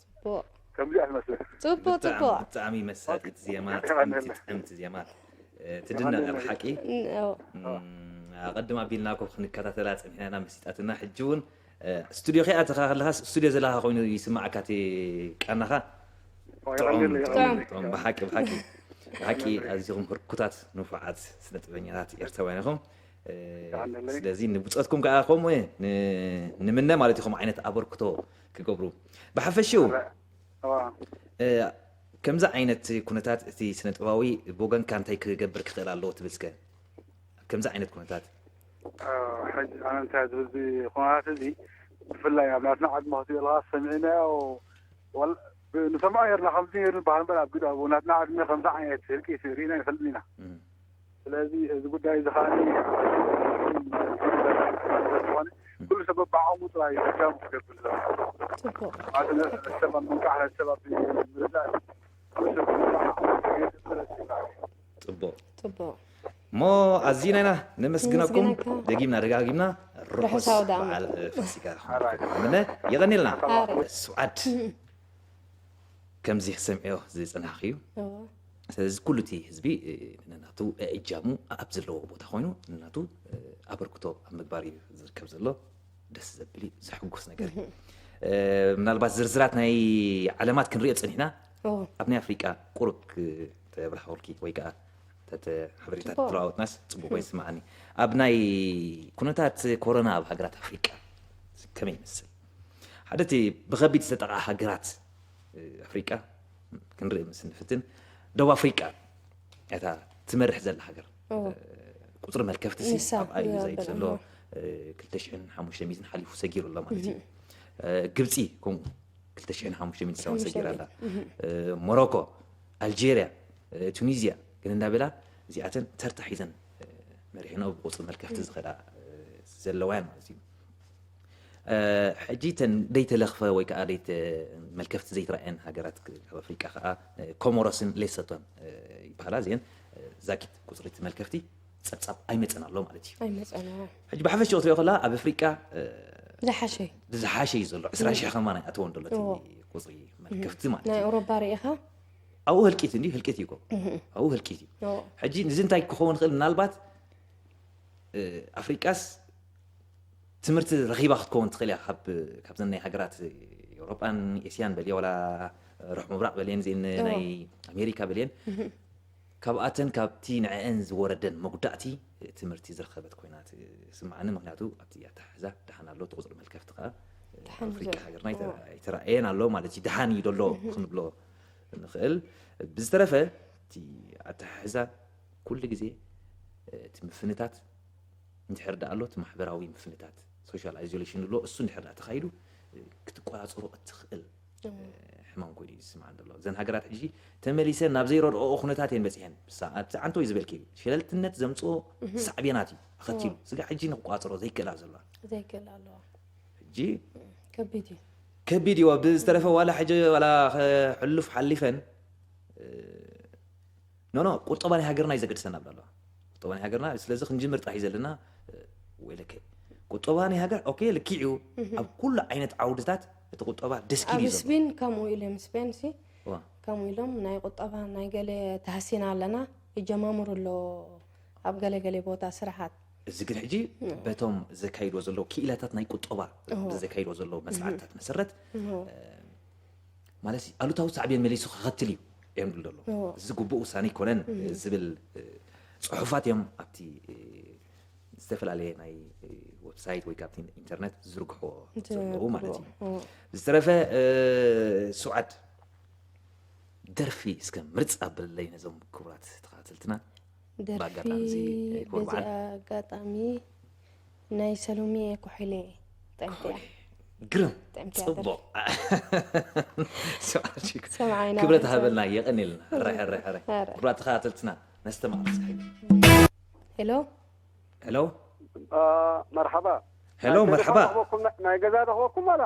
ጽቡቅ ከምዚኣ ትመስል ጽቡቅ ብጣዕሚ ጽቡቅ ብጣዕሚ መሳጢት ዜማ የቐንየልና። ጥዕምቲ ጥዕምቲ ዜማ እ፣ ትድነቕ ብሓቂ ን- ኦ፣ እም፣ ኣቐድም ኣቢልና ኮ ክንከታተላ ፀኒሕና ኢና መሲጣትና ሕጂ እውን እ፣ ስቱድዮ ከይኣተኻ ከለኻ ስቱድዮ ዘለኻ ኮይኑ ይስማዓካ እቲ ቃናኻ ጥዑም የቐንየልና፣ ጥዑም የቐንየልና። ጥዑም ብሓቂ ብሓቂ ብሓቂ ኣዚኹም ህርኩታት ንፉዓት ስነ ጥበኛታት ኤርትራውያን ኢኹም እ፣ የቐንየለይ። ስለዚ ንብፆትኩም ከዓ ከምኡ እ፣ ን- ንምነ ማለት ኢኹም ዓይነት ኣበርክቶ ክገብሩ ብሓፈሽኡ እዋ እ፣ ከምዚ ዓይነት ኩነታት እቲ ስነ ጥበባዊ ብወገንካ እንታይ ክገብር ክኽእል ኣለዎ ትብል እስከ ኣብ ከምዚ ዓይነት ኩነታት ሕጂ ኣነ እንታይ ዝብል እዚ ኩነታት እዚ ብፍላይ ኣብ ናትና ዓድሚ ክትሪኦ ኣለካ ሰሚዕናዮ ወል- ብ- ንሰምዖ ነርና ከምዚ ነይሩ ንበሃል እምበር ኣብ ግዳ ኣብ ናትና ዓድሚ ከምዚ ዓይነት ህልቂት ርኢና ይፈልጥ ኢና እም፣ ስለዚ እዚ ጉዳይ እዚ ከዓ ዝኾነ ኩሉ ሰብ በብዓቕሙ ጥራይ እጃሙ ክገብር ዘለዎ ጽቡቅ ማለት ሰብ ኣብ ምንቃሕ ሰብ ኣብ ምርዳእ ኩሉ ሰብ በብዓቕሙ ክገብር ጽቡቅ ጽቡቅ እሞ ኣዚና ኢና ነመስግነኩም። ነመስግነካ። ደጊምና ደጋጊምና ርሑስ ርሑስ ኣውደ ዓመት። በዓል ፋሲካ ክኾነልኩም ንምነ። የቐንየልና። ኣረ። ስዓድ ከምዚ ክሰምዕዮ ዝጸናሕኩ እዩ። እዎ። ስለዚ ኩሉ እቲ ህዝቢ፣ እ፣ ንናቱ እጃሙ ኣብ ዘለዎ ቦታ ኮይኑ ንናቱ፣ እ፣ ኣበርክቶ ኣብ ምግባር እዩ ዝርከብ ዘሎ። ደስ ዘብል እዩ፣ ዘሕጉስ ነገር እዩ። እ፣ ምናልባት ዝርዝራት ናይ ዓለማት ክንሪኦ ጸኒሕና፣ እዎ። ኣብ ናይ ኣፍሪቃ ቁሩብ ክተብራህወልኪ ወይ ከኣ ተተ ሓበሬታት ጽቡቕ። ተለዋወጥናስ ጽቡቕ ወይ ስምዓኒ። ኣብ ናይ ኩነታት ኮሮና ኣብ ሃገራት ኣፍሪቃ ከመይ ይመስል? ሓደ እቲ ብኸቢድ ዝተጠቕዓ ሃገራት፣ እ፣ ኣፍሪቃ ክንርኢ ምስ ንፍትን፣ ደቡብ ኣፍሪቃ እታ ትመርሕ ዘላ ሃገር። እዎ። እ፣ ቁጽሪ መልከፍቲ ሲ ንሳ ኣብ ኣዩ እያ ዘይድ ዘሎ፣ በላ። እ፣ ክልተ ሽሕን ሓሙሽተ ሚእትን ሓሊፉ ሰጊሩ ኣሎ ማለት እዩ። እ፣ ግብጺ ከምኡ ክልተ ሽሕን ሓሙሽተ ሚእትን ሰባን ሰጊራ ኣላ። እ፣ ሞሮኮ፣ ኣልጄርያ፣ እ፣ ቱኒዝያ ግን እንዳበላ እዚኣተን ተርታ ሒዘን፣ እ፣ መሪሕነኦ ብቁጽሪ መልከፍቲ ዝኸዳ፣ እ፣ ዘለዋ እየን ማለት እዩ። እ፣ ሕጂ እተን ደይተለኽፈ ወይ ከኣ ደይተ-፣ መልከፍቲ ዘይተራእየን ሃገራት ክ-፣ ካብ ኣፍሪቃ ከኣ፣ እ፣ ኮሞሮስን ሌሶቶን፣ እ፣ ይበሃላ። እዚአን፣ እ፣ ዛጊት ቁጽሪ እቲ መልከፍቲ ጸብጻብ ኣይመጸን ኣሎ ማለት እዩ። ኣይመጸን፣ ኣዎ። ሕጂ ብሓፈሽኡ ክትሪኦ ከላ ኣብ ኣፍሪቃ፣ እ፣ ዝሓሸ እዩ። ዝሓሸ እዩ ዘሎ። ዕስራ ሽሕ ከማን ኣይኣተወን ዘሎ እቲ እዎ። ቁጽሪ መልከፍቲ ማለት ናይ እዩ። ኣውሮፓ ርኢኻ? ኣብኡ ህልቂት እንዲ ህልቂት እዩ እኮ። ኣብኡ ህልቂት እዩ። እዎ። ሕጂ ንዚ እንታይ ክኸውን ይኽእል? ምናልባት፣ እ፣ ኣፍሪቃስ ትምህርቲ ረኺባ ክትከውን ትኽእል እያ። ካብ፣ ካብዘን ናይ ሃገራት ኤውሮጳን ኤስያን በልየ፣ ዋላ ርሑቕ ምብራቕ በልየን፣ እዚአን እዎ። ናይ ኣሜሪካ በልየን፣ ካብኣተን ካብቲ ንዕአን ዝወረደን መጉዳእቲ ትምህርቲ ዝረኸበት ኮይና ትስምዓኒ። ምኽንያቱ ኣብቲ ኣተሓሕዛ ደሓን ኣሎ፣ እቲ ቁጽሪ መልከፍቲ ከኣ ደሓን ኣፍሪቃ ዘሎ። ሃገርና ኣይተ-፣ ኣይተራእየን ኣሎ ማለት እዩ። ደሓን እዩ ደሎ ክንብሎ ንኽእል። ብዝተረፈ እቲ ኣተሓሕዛ ኩሉ ግዜ፣ እ፣ እቲ ምፍንታት እንድሕር ደኣ ኣሎ፣ እቲ ማሕበራዊ ምፍንታት፣ ሶሻል ኣይዞሌሽን ኣሎ፣ እሱ እንድሕር ደኣ ተኻይዱ፣ እ፣ ክትቆጻጸሮ እትኽእል፣ እ፣ ሕማም ኮይኑ እዩ ዝስምዓኒ ዘሎ። እዘን ሃገራት ሕጂ ተመሊሰን ናብ ዘይረድኦኦ ኩነታት እየን በጺሐን። ብሳ-፣ ኣብቲ ዓንቶ እዩ ዝበልኪ እዩ። ሸለልትነት ዘምጽኦ ሳዕቤናት እዩ ኣኸቲሉ። ስጋ ሕጂ ንክቋጽሮ ዘይክእላ ዘለዋ። ዘይክእል ኣለዋ። ሕጂ ከቢድ እዩ። ከቢድ እዩ። ብዝተረፈ ዋላ ሕጂ ዋላ ከ-፣ ሕሉፍ ሓሊፈን፣ እ፣ ኖ፣ ኖ፣ ቁጠባ ናይ ሃገርና እዩ ዘገድሰና ብላ ኣለዋ። ቁጠባ ናይ ሃገርና፣ ስለዚ ክንጅምር ጥራሕ እዩ ዘለና። እ፣ ወይለከ። ቁጠባ ናይ ሃገር፣ ኦኬ፣ ልክዕ እዩ። ኣብ ኩሉ ዓይነት ዓውድታት እቲ ቁጠባ ደስኪሉ ኣብ እዩ ዘሎ። ስፔን ከምኡ ኢሎም፣ ስፔን ሲ እዋ። ከምኡ ኢሎም ናይ ቁጠባ ናይ ገለ ተሃሲና ኣለና፣ ይጀማምሩ ኣሎ ኣብ ገለ ገለ ቦታ ስራሓት። እዚ ግን ሕጂ በቶም ዘካይድዎ ዘለዉ ክኢላታት ናይ ቁጠባ እዎ። ብዘካይድዎ ዘለዉ መጽናዕትታት መሰረት፣ እዎ። ማለት ኣሉታዊ ሳዕቤን መሊሱ ክኸትል እዩ እዮም ዝብሉ ዘለዉ። እዎ። እዚ ግቡእ ውሳነ ኣይኮነን ዝብል፣ እ፣ ጽሑፋት እዮም ኣብቲ፣ እ፣ ዝተፈላለየ ናይ፣ እ፣ ዌብሳይት ወይ ካብቲ ኢንተርነት ዝዝርግሕዎ ዘለዉ ማለት እዩ። እዎ። ብዝተረፈ፣ እ፣ ሱዓድ፣ ደርፊ እስከ ምርጽ ኣብለለይ ነዞም ክቡራት ተኸታተልትና። ደርፊ ብኣጋጣሚ እዚ ክቡር በዚ በዓል። ኣጋጣሚ ናይ ሰሎሜ ኩሒለ ጠምጥያ። ግርም ጠምጥያ ጽቡቕ። ሰምዓይና ክብረት ማለት ሃበልና፣ የቐንየልና። ሕራይ፣ ሕራይ፣ ሕራይ። ሕራይ። ክቡራት ተኸታተልትና ነስተማቕር እስከ። ሄሎ። ሄሎ። አ፣ መርሓባ። ሄሎ፣ ናይ ቴሌፎን መርሓባ። ረኽበኩም፣ ናይ ገዛ ረኽበኩም ኣላ?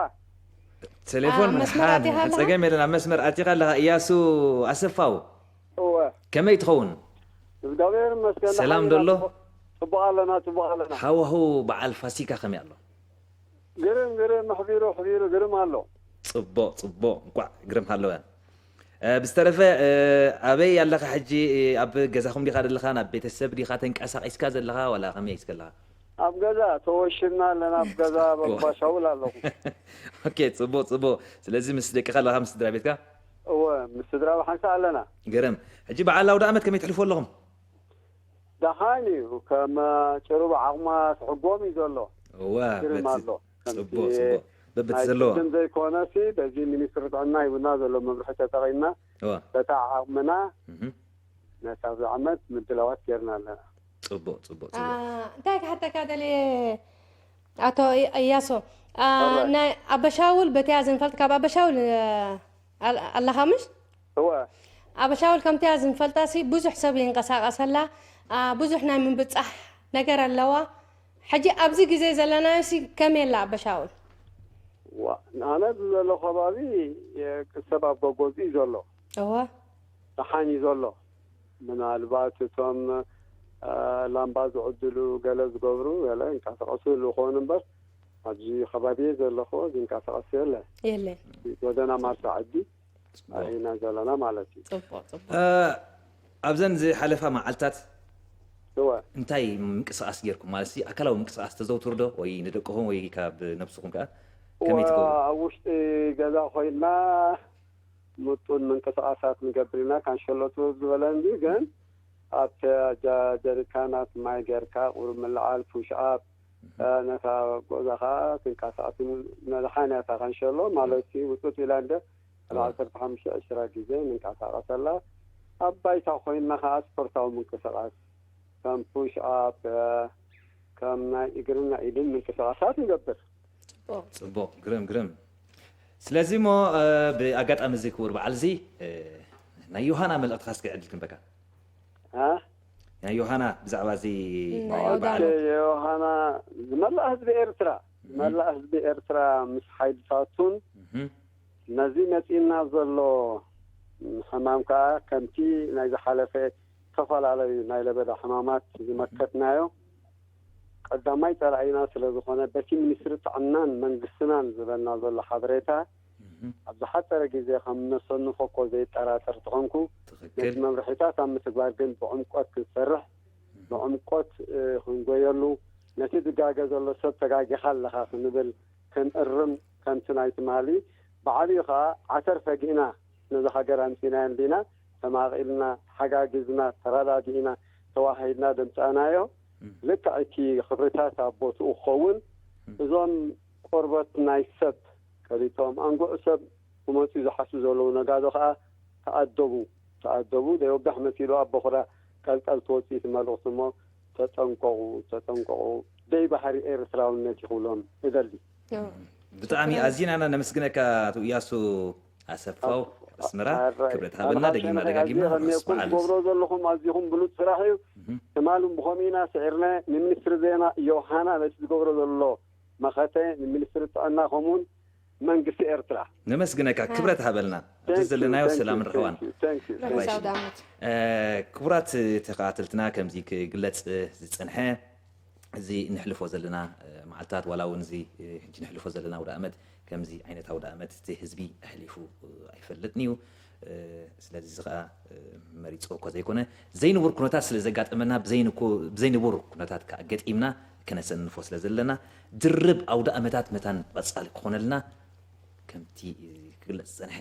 ቴሌፎን ኣብ መስመር ሓን ኣቲኻ ኣለኻ? ጸገም የለን። ኣብ መስመር ኣቲኻ ኣለኻ። እያሱ ኣሰፋው። እወ። ከመይ ትኸውን? እግዚኣብሔር ይመስገን። ሰላም ሓይልና ዶ ኣሎ? ጽቡቕ፣ ጽቡቕ ኣለና፣ ጽቡቕ ኣለና። ሃዋሁ በዓል ፋሲካ ከመይ ኣሎ? ግርም፣ ግርም፣ ኣሕቢሩ፣ ኣሕቢሩ፣ ግርም ኣሎ። ጽቡቕ፣ ጽቡቕ። እንቋዕ ግርም ሃለወ። እ፣ ብዝተረፈ፣ እ፣ ኣበይ ኣለኻ ሕጂ? ኣብ ገዛኹም ዲኻ ዘለኻ? ናብ ቤተሰብ ዲኻ ተንቀሳቒስካ ዘለኻ? ዋላ ከመይ እስከ ኣለኻ? ኣብ ገዛ ተወሽና ኣለና፣ ኣብ ገዛ በባሻውል ኣለኹ። ኦኬ፣ ጽቡቕ፣ ጽቡቕ። ስለዚ ምስ ደቅኻ ኣለኻ፣ ምስ ስድራ ቤትካ? እወ፣ ምስ ስድራ ብሓንሳእ ኣለና። ገረም። ሕጂ በዓል ኣውደ ዓመት ከመይ ትሕልፎ ኣለኹም? ደሓን እዩ፣ ከም ጭሩብ ዓቕማ ትሕጎም እዩ ዘሎ። እወ፣ ግርም በቲ-፣ ኣሎ። ከምቲ ጽቡቕ፣ ጽቡቕ። በብቲ ናይ ዘለዎ። ቅድም ዘይኮነሲ፣ በዚ ሚኒስትሪ ጥዕና ሂቡና ዘሎ መምርሒ ተጠቒምና፣ እወ። በታ ዓቕምና እህ። ነቲ ኣብዚ ዓመት ምድላዋት ጌርና ኣለና። ጽቡቕ፣ ጽቡቕ፣ አ፣ ጽቡቕ። እንታይ ክሓተካ ደልየ ኣቶ እያሶ፣ አ፣ ኣረ። ናይ ኣበሻውል በቲያ ዝንፈልጥ፣ ካብ ኣበሻውል፣ አ፣ ኣል-፣ ኣለኻ ምሽ? እወ። ኣበሻውል ከምቲያ ዝንፈልጣ ሲ ብዙሕ ሰብ ይንቀሳቐሰላ፣ አ፣ ብዙሕ ናይ ምብጻሕ ነገር ኣለዋ። ሕጂ ኣብዚ ግዜ ዘለናዮ ሲ ከመይ ኣላ ኣበሻውል? ዋ፣ ኣነ ዘሎ ከባቢ፣ የ-፣ ሰብ ኣብ ጎጎዝኡ እዩ ዘሎ። እወ። ደሓን እዩ ዘሎ። ምናልባት እቶም ላምባ ዝዕድሉ፣ ገለ ዝገብሩ ገለ ይንቀሳቐሱ ይህልዉ ክኾኑ እምበር፣ ኣብዚ ከባቢ ዘለኹ ዝንቀሳቐስ የለ። የለን። ጎደና ማርሳ ዓዲ ኢና ዘለና ማለት እዩ። ፅቡቅ ፅቡቅ። ኣብዘን ዝሓለፋ መዓልታት እወ እንታይ ምንቅስቃስ ጌርኩም? ማለት ሲ ኣካላዊ ምንቅስቃስ ተዘውትሩ ዶ? ወይ ንደቅኹም ወይ ካብ ነብስኹም ከኣ ከመይ ትገብሩ? ኣብ ውሽጢ ገዛ ኮይና ምጡን ምንቅስቃሳት ንገብር ኢና። ካንሸሎቱ ዝበለ እንዲ ግን ኣብቲ ጀ- ጀሪካናት ማይ ጌርካ ቁሩብ ምልዓል፣ ፑሽ ኣፕ፣ ነታ ጎዛ ከዓ ትንቀሳቀስ። መድሓን እያ እታ ካንሸሎ ማለት እዩ። ውጡጥ ኢላ እንደ ኣብ ዓሰርተ ሓሙሽተ ዕስራ ግዜ ንንቀሳቀሰላ። ኣብ ባይታ ኮይንና ከዓ ስፖርታዊ ምንቅስቃስ ከም ፑሽ ኣፕ፣ ከም ናይ እግርን ናይ ኢድን ምንቅስቃሳት ንገብር። ፅቡቅ፣ ግርም ግርም። ስለዚ እሞ ብኣጋጣሚ እዚ ክቡር በዓል እዚ ናይ ዮሃና መልእክትካ እስኪ ዕድል ክንበካ። እ? ናይ ዮሃና ብዛዕባ እዚ ናይ በዓል ኣውዳኣመት። ዮሃና፣ ዝመላእ ህዝቢ ኤርትራ፣ ዝመላእ ህዝቢ ኤርትራ ምስ ሓይልታቱን እህም፣ ነዚ መፂና ዘሎ ሕማም ከዓ ከምቲ ናይ ዝሓለፈ ዝተፈላለዩ ናይ ለበዳ ሕማማት ዝመከትናዮ ቀዳማይ ፀላኢና ስለ ዝኾነ፣ በቲ ሚኒስትሪ ጥዕናን መንግስትናን ዝበና ዘሎ ሓበሬታ እህም፣ ኣብ ዝሓፀረ ግዜ ከም ነሰንፎ እኮ ዘይጠራጠር ተኾንኩ። ነቲ ትኽክል። መምርሒታት ኣብ ምትግባር ግን ብዕምቆት ክንሰርሕ፣ ብዕምቆት እ፣ ክንጎየሉ፣ ነቲ ዝጋገ ዘሎ ሰብ ተጋጊኻ ኣለኻ ክንብል፣ ክንእርም፣ ከምቲ ናይ ትማሊ ብዓብዩ ከዓ ዓተር ፈጊእና ነዚ ሃገር ኣምፂናዮ እንዲና፣ ተማቒልና፣ ተሓጋጊዝና፣ ተረዳዲእና፣ ተዋሃሂድና ደምፃእናዮ። ልክዕ እቲ ክብርታት ኣብ ቦትኡ ክኸውን፣ እዞም ቆርበት ናይ ሰብ ከሊቶም ኣንጉዕ ሰብ ክመፁ ዝሓስቡ ዘለዉ ነጋዶ ከዓ ተኣደቡ፣ ተኣደቡ። ደይወጋሕ መሲሉ ኣብ በኹራ ቀልቀል ትወፅእ እቲ መልእኽቲ እሞ ተጠንቀቑ፣ ተጠንቀቑ። ደይ ባህሪ ኤርትራውነት ይኽብሎም እደሊ። ኦ፣ ብጣዕሚ ሽክራን። ኣዚና ኢና ነመስግነካ ኣቶ እያሱ ኣሰፋው ኣስመራ። ኣራይ፣ ክብረት ሃበልና። ኣነ ደጊምና ካብ ደጋጊምና ሸነኻ ርሑስ ኣዚኹም በዓል። ትገብሮ ዘለኹም ኣዚኹም ብሉፅ ስራሕ እዩ። እህም፣ ትማልን ብኸምኡ ኢና ስዒርና። ንሚኒስትሪ ዜና ዮሃና በቲ ዝገብሮ ዘሎ መኸተ፣ ንሚኒስትሪ ጥዕና ከምኡውን መንግስቲ ኤርትራ። ነመስግነካ። እ። ክብረት ሃበልና። ኣብዚ Thank you, ዘለናዮ thank you, ሰላምን thank ርሕዋን። you, thank you, thank ርሑስ you. ኣውዳኣመት። እ፣ ክቡራት ተኸታተልትና፣ ከምዚ ክግለጽ ዝጸንሐ፣ እዚ ነሕልፎ ዘለና መዓልታት ዋላ እውን እዚ ሕጂ ነሕልፎ ዘለና ኣውደ ኣመት ከምዚ ዓይነት ኣውደ ኣመት እቲ ህዝቢ ኣሕሊፉ ኣይፈልጥን እዩ። ስለዚ እዚ ከዓ መሪፅኦ እኳ ዘይኮነ ዘይንቡር ኩነታት ስለ ዘጋጠመና ብዘይንኩ- ብዘይንቡር ኩነታት ከዓ ገጢምና ከነሰንፎ ስለ ዘለና ድርብ ኣውደ ኣመታት መታን ቀፃሊ ክኾነልና ከምቲ ክግለፅ ዝፀንሐ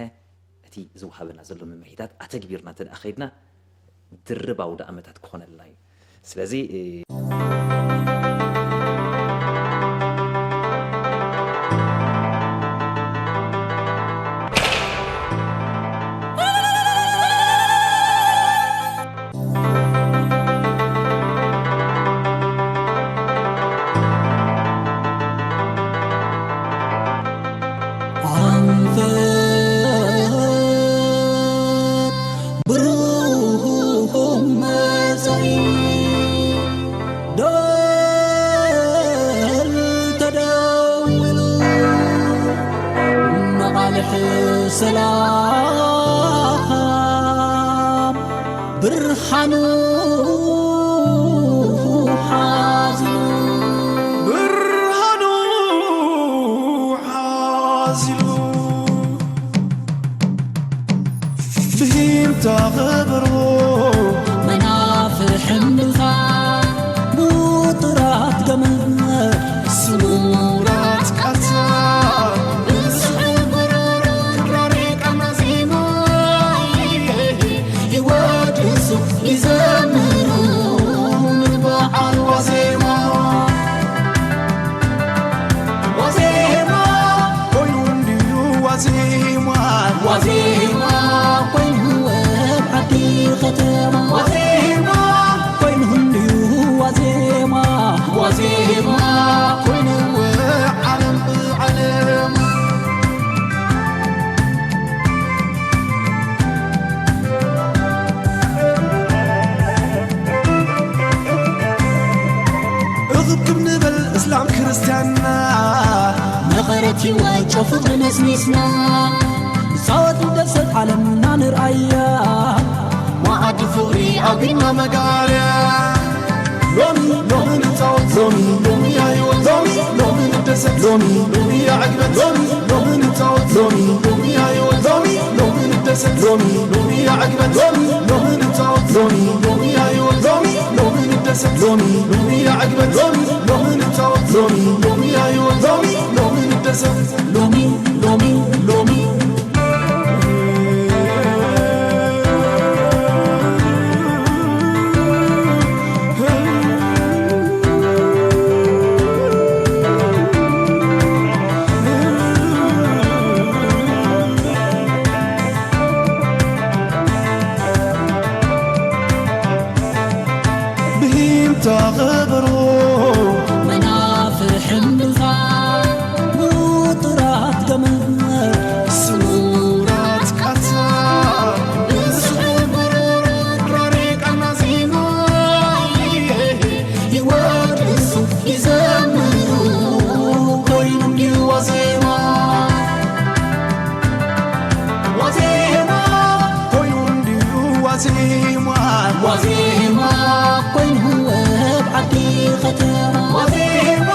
እቲ ዝወሃበና ዘሎ መምርሒታት ኣተግቢርና እንተ ደኣ ከይድና ድርብ ኣውደ ኣመታት ክኾነልና እዩ። ስለዚ ኣንፈት ብሩህ መጻኢ ደል ተደውሉ መቓልሕ ሰላም ብርሃኑ ሓዚሉ ብርሃኑ ሓዚሉ ብሂምታ ኸበሮ መናፍሕ እምብልታ ምጡራት ገመድ ስሙራት ቃልሳ ብስሑል ጎሮሮ ክራር ቃና ዜማ ይወድሱ ይዘምሩ ንበዓል ዋዜማ ዋዜማ ኮይኑ እንድዩ ዋዜማ ዋዜማ ኮይኑ ኣብ ዓዲ ከተማ ዋዜማ ኮይኑ እንድዩ ዋዜማ ዋዜማ ኮይኑ ዓለም ብዓለም እኽብክብ ንበል እስላም ክርስትያንና መቐረት ህይወት ጨፉ ነስኒስና ፃወት ደሰት ዓለምና ንርኣያ መዓዲ ፍቕሪ ኣቢና መጋርያ ሎሚ ሎሚ ንጻወት ሎሚ ሎሚ ያይወት ሎሚ ሎሚ ንደሰት ሎሚ ሎሚ ያዕግበት ሎሚ ሎሚ ንጻወት ሎሚ ሎሚ ያይወት ሎሚ ሎሚ ንደሰት ሎሚ ሎሚ ያዕግበት ሎሚ ሎሚ ንጻወት ሎሚ ሎሚ ያይወት ሎሚ ሎሚ ንደሰት ሎሚ ሎሚ ያዕግበት ሎሚ ሎሚ ንጻወት ሎሚ ሎሚ ያይወት ሎሚ ሎሚ ንደሰት ሎሚ ሎሚ ሎሚ ብሂምታ ኸበሮ መናፍሕ እምብልታ ውጥራት ገመድ ስውራት ቃታ ብስሑል ብሩራት ራሪቃና ዜማ ይወድሱ ይዘምሩ ኮይኑ እንዲሁ ዋዜማ ዋዜማ ኮይኑ እንዲሁ ዋዜማ ዋዜማ ኮይኑ ኣብ ዓዲ ከተማ ዋዜማ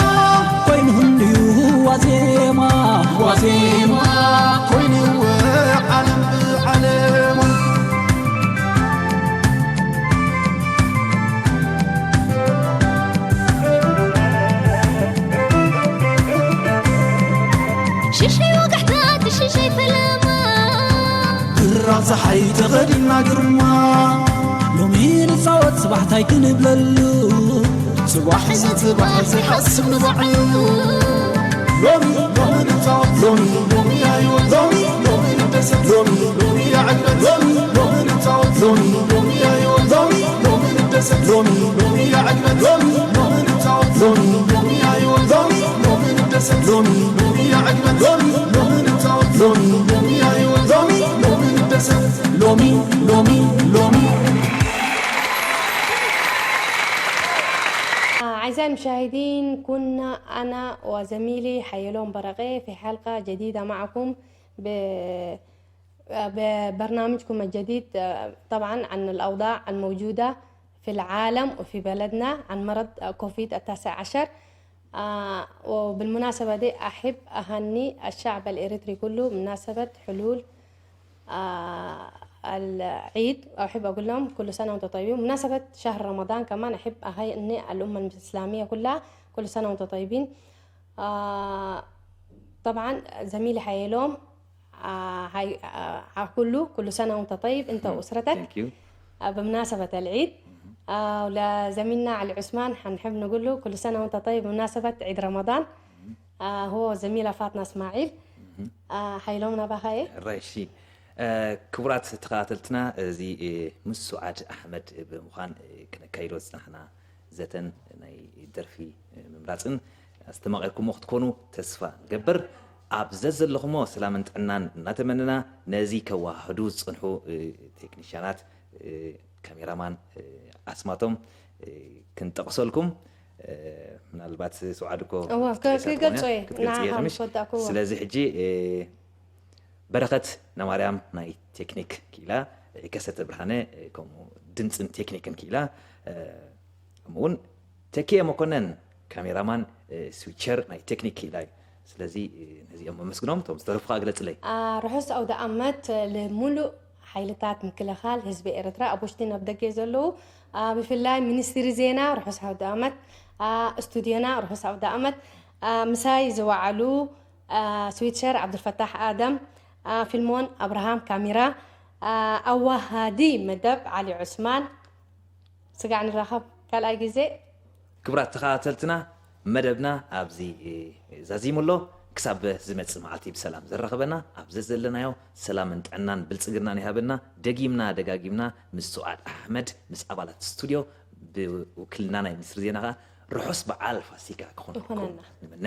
ኮይኑ እንዲሁ ዋዜማ ዋዜማ ኮይኑ ዓለም ብዓለማ ሽሸይ ወጋሕታ እቲ ሽሸይ ፈለማ ብራቕ ፀሓይ ተኸዲና ግርማ ሎሚ ንፃወት ፅባሕታይ ክንብለሉ ፅባሕ እዚ ፅባሕ ዘይሓስብ ንባዕሉ ሎሚ ሎሚ ንፃወት ሎሚ ሎሚ ያይወት ሎሚ ሎሚ ንደሰት ሎሚ ሎሚ ያዕግበት ሎሚ ሎሚ ንፃወት ሎሚ ሎሚ ያይወት ሎሚ ሎሚ ንደሰት ሎሚ ሎሚ ያዕግበት ሎሚ ሎሚ ንፃወት ሎሚ ሎሚ ያይወት ሎሚ ሎሚ ንደሰት ሎሚ ሎሚ ያዕግበት ሎሚ ሎሚ ንፃወት ሎሚ ሎሚ ያይወት ሎሚ ሎሚ ንደሰት ሎሚ ሎሚ ሎሚ أعزائي المشاهدين، كنا أنا وزميلي حيلوم برقي في حلقة جديدة معكم ب-، ببرنامجكم الجديد، طبعًا عن الأوضاع الموجودة في العالم وفي بلدنا عن مرض كوفيد التاسع عشر. آه، وبالمناسبة دي أحب أهني الشعب الإريتري كله بمناسبة حلول آه، العيد، أحب أقول لهم كل سنة وأنتم طيبين. بمناسبة شهر رمضان كمان أحب أهنئ الأمة الإسلامية كلها، كل سنة وأنتم طيبين. آه، طبعًا زميلي حيلوم، آه، هاي، آه، على كله، كل سنة وأنت طيب، أنت وأسرتك. Thank you. آه، بمناسبة العيد. آه، ولزميلنا علي عثمان حنحب نقول له كل سنة وأنت طيب بمناسبة عيد رمضان. آه، هو وزميلة فاطمة إسماعيل. آه، حيلوم نباخاي. ራይሺ። እ፣ ክቡራት ተኸታተልትና፣ እዚ፣ እ፣ ምስ ሱዓድ ኣሕመድ ብምዃን፣ እ፣ ክነካይዶ ዝጸናሕና ዘተን ናይ ደርፊ፣ እ፣ ምምራጽን ኣስተማቒርኩሞ ክትኮኑ ተስፋ ንገብር። ኣብ ዘዘለኹሞ ሰላምን ጥዕናን እናተመነና፣ ነዚ ከወሃህዱ ዝጸንሑ፣ እ፣ ቴክኒሽያናት፣ እ፣ ካሜራማን፣ እ፣ ኣስማቶም፣ እ፣ ክንጠቕሰልኩም፣ እ፣ ምናልባት ሱዓድ እኮ እወ፣ ክ-፣ ክትገልጾ እየ። ክትገልጽ እየ ንዓኻ ከምሽ። ምስ ወዳእኩዎ። ስለዚ ሕጂ፣ እ፣ በረኸት ነማርያም ናይ ቴክኒክ ክኢላ፣ ዒከሰተ ብርሃነ፣ ከምኡ ድምፅን ቴክኒክን ክኢላ፣ ከምኡ እውን ተኪኤ መኮነን ካሜራማን፣ ስዊቸር ናይ ቴክኒክ ክኢላ እዩ። ስለዚ ነዚኦም መመስግኖም፣ እቶም ዝተረፉ ከዓ ግለፅለይ። አ፣ ርሑስ ኣውደ ኣመት ልሙሉእ ሓይልታት ምክልኻል ህዝቢ ኤርትራ ኣብ ውሽጢን ኣብ ደገ ዘለዉ፣ አ፣ ብፍላይ ሚኒስትሪ ዜና ርሑስ ኣውደ ኣመት፣ አ፣ ስቱድዮና ርሑስ ኣውደ ኣመት፣ አ፣ ምሳይ ዝወዓሉ አ፣ ስዊትሸር ዓብዱልፈታሕ ኣደም፣ አ፣ ፊልሞን ኣብርሃም ካሚራ፣ አ፣ ኣዋሃዲ መደብ ዓሊ ዑስማን። ስጋዕ ንራኸብ ካልኣይ ግዜ። ክቡራት ተኸታተልትና፣ መደብና ኣብዚ፣ እ፣ ዛዚሙ ኣሎ። ክሳብ ዝመጽእ መዓልቲ ብሰላም ዘራኽበና፣ ኣብ ዘዘለናዮ ሰላምን ጥዕናን ብልጽግናን ይሃበና። ደጊምና ደጋጊምና ምስ ሱዓድ ኣሕመድ፣ ምስ ኣባላት ስቱድዮ፣ ብውክልና ናይ ሚኒስትሪ ዜና ኸኣ ርሑስ በዓል ፋሲካ ክኾነልኩም ይኾነልና። ንምነ።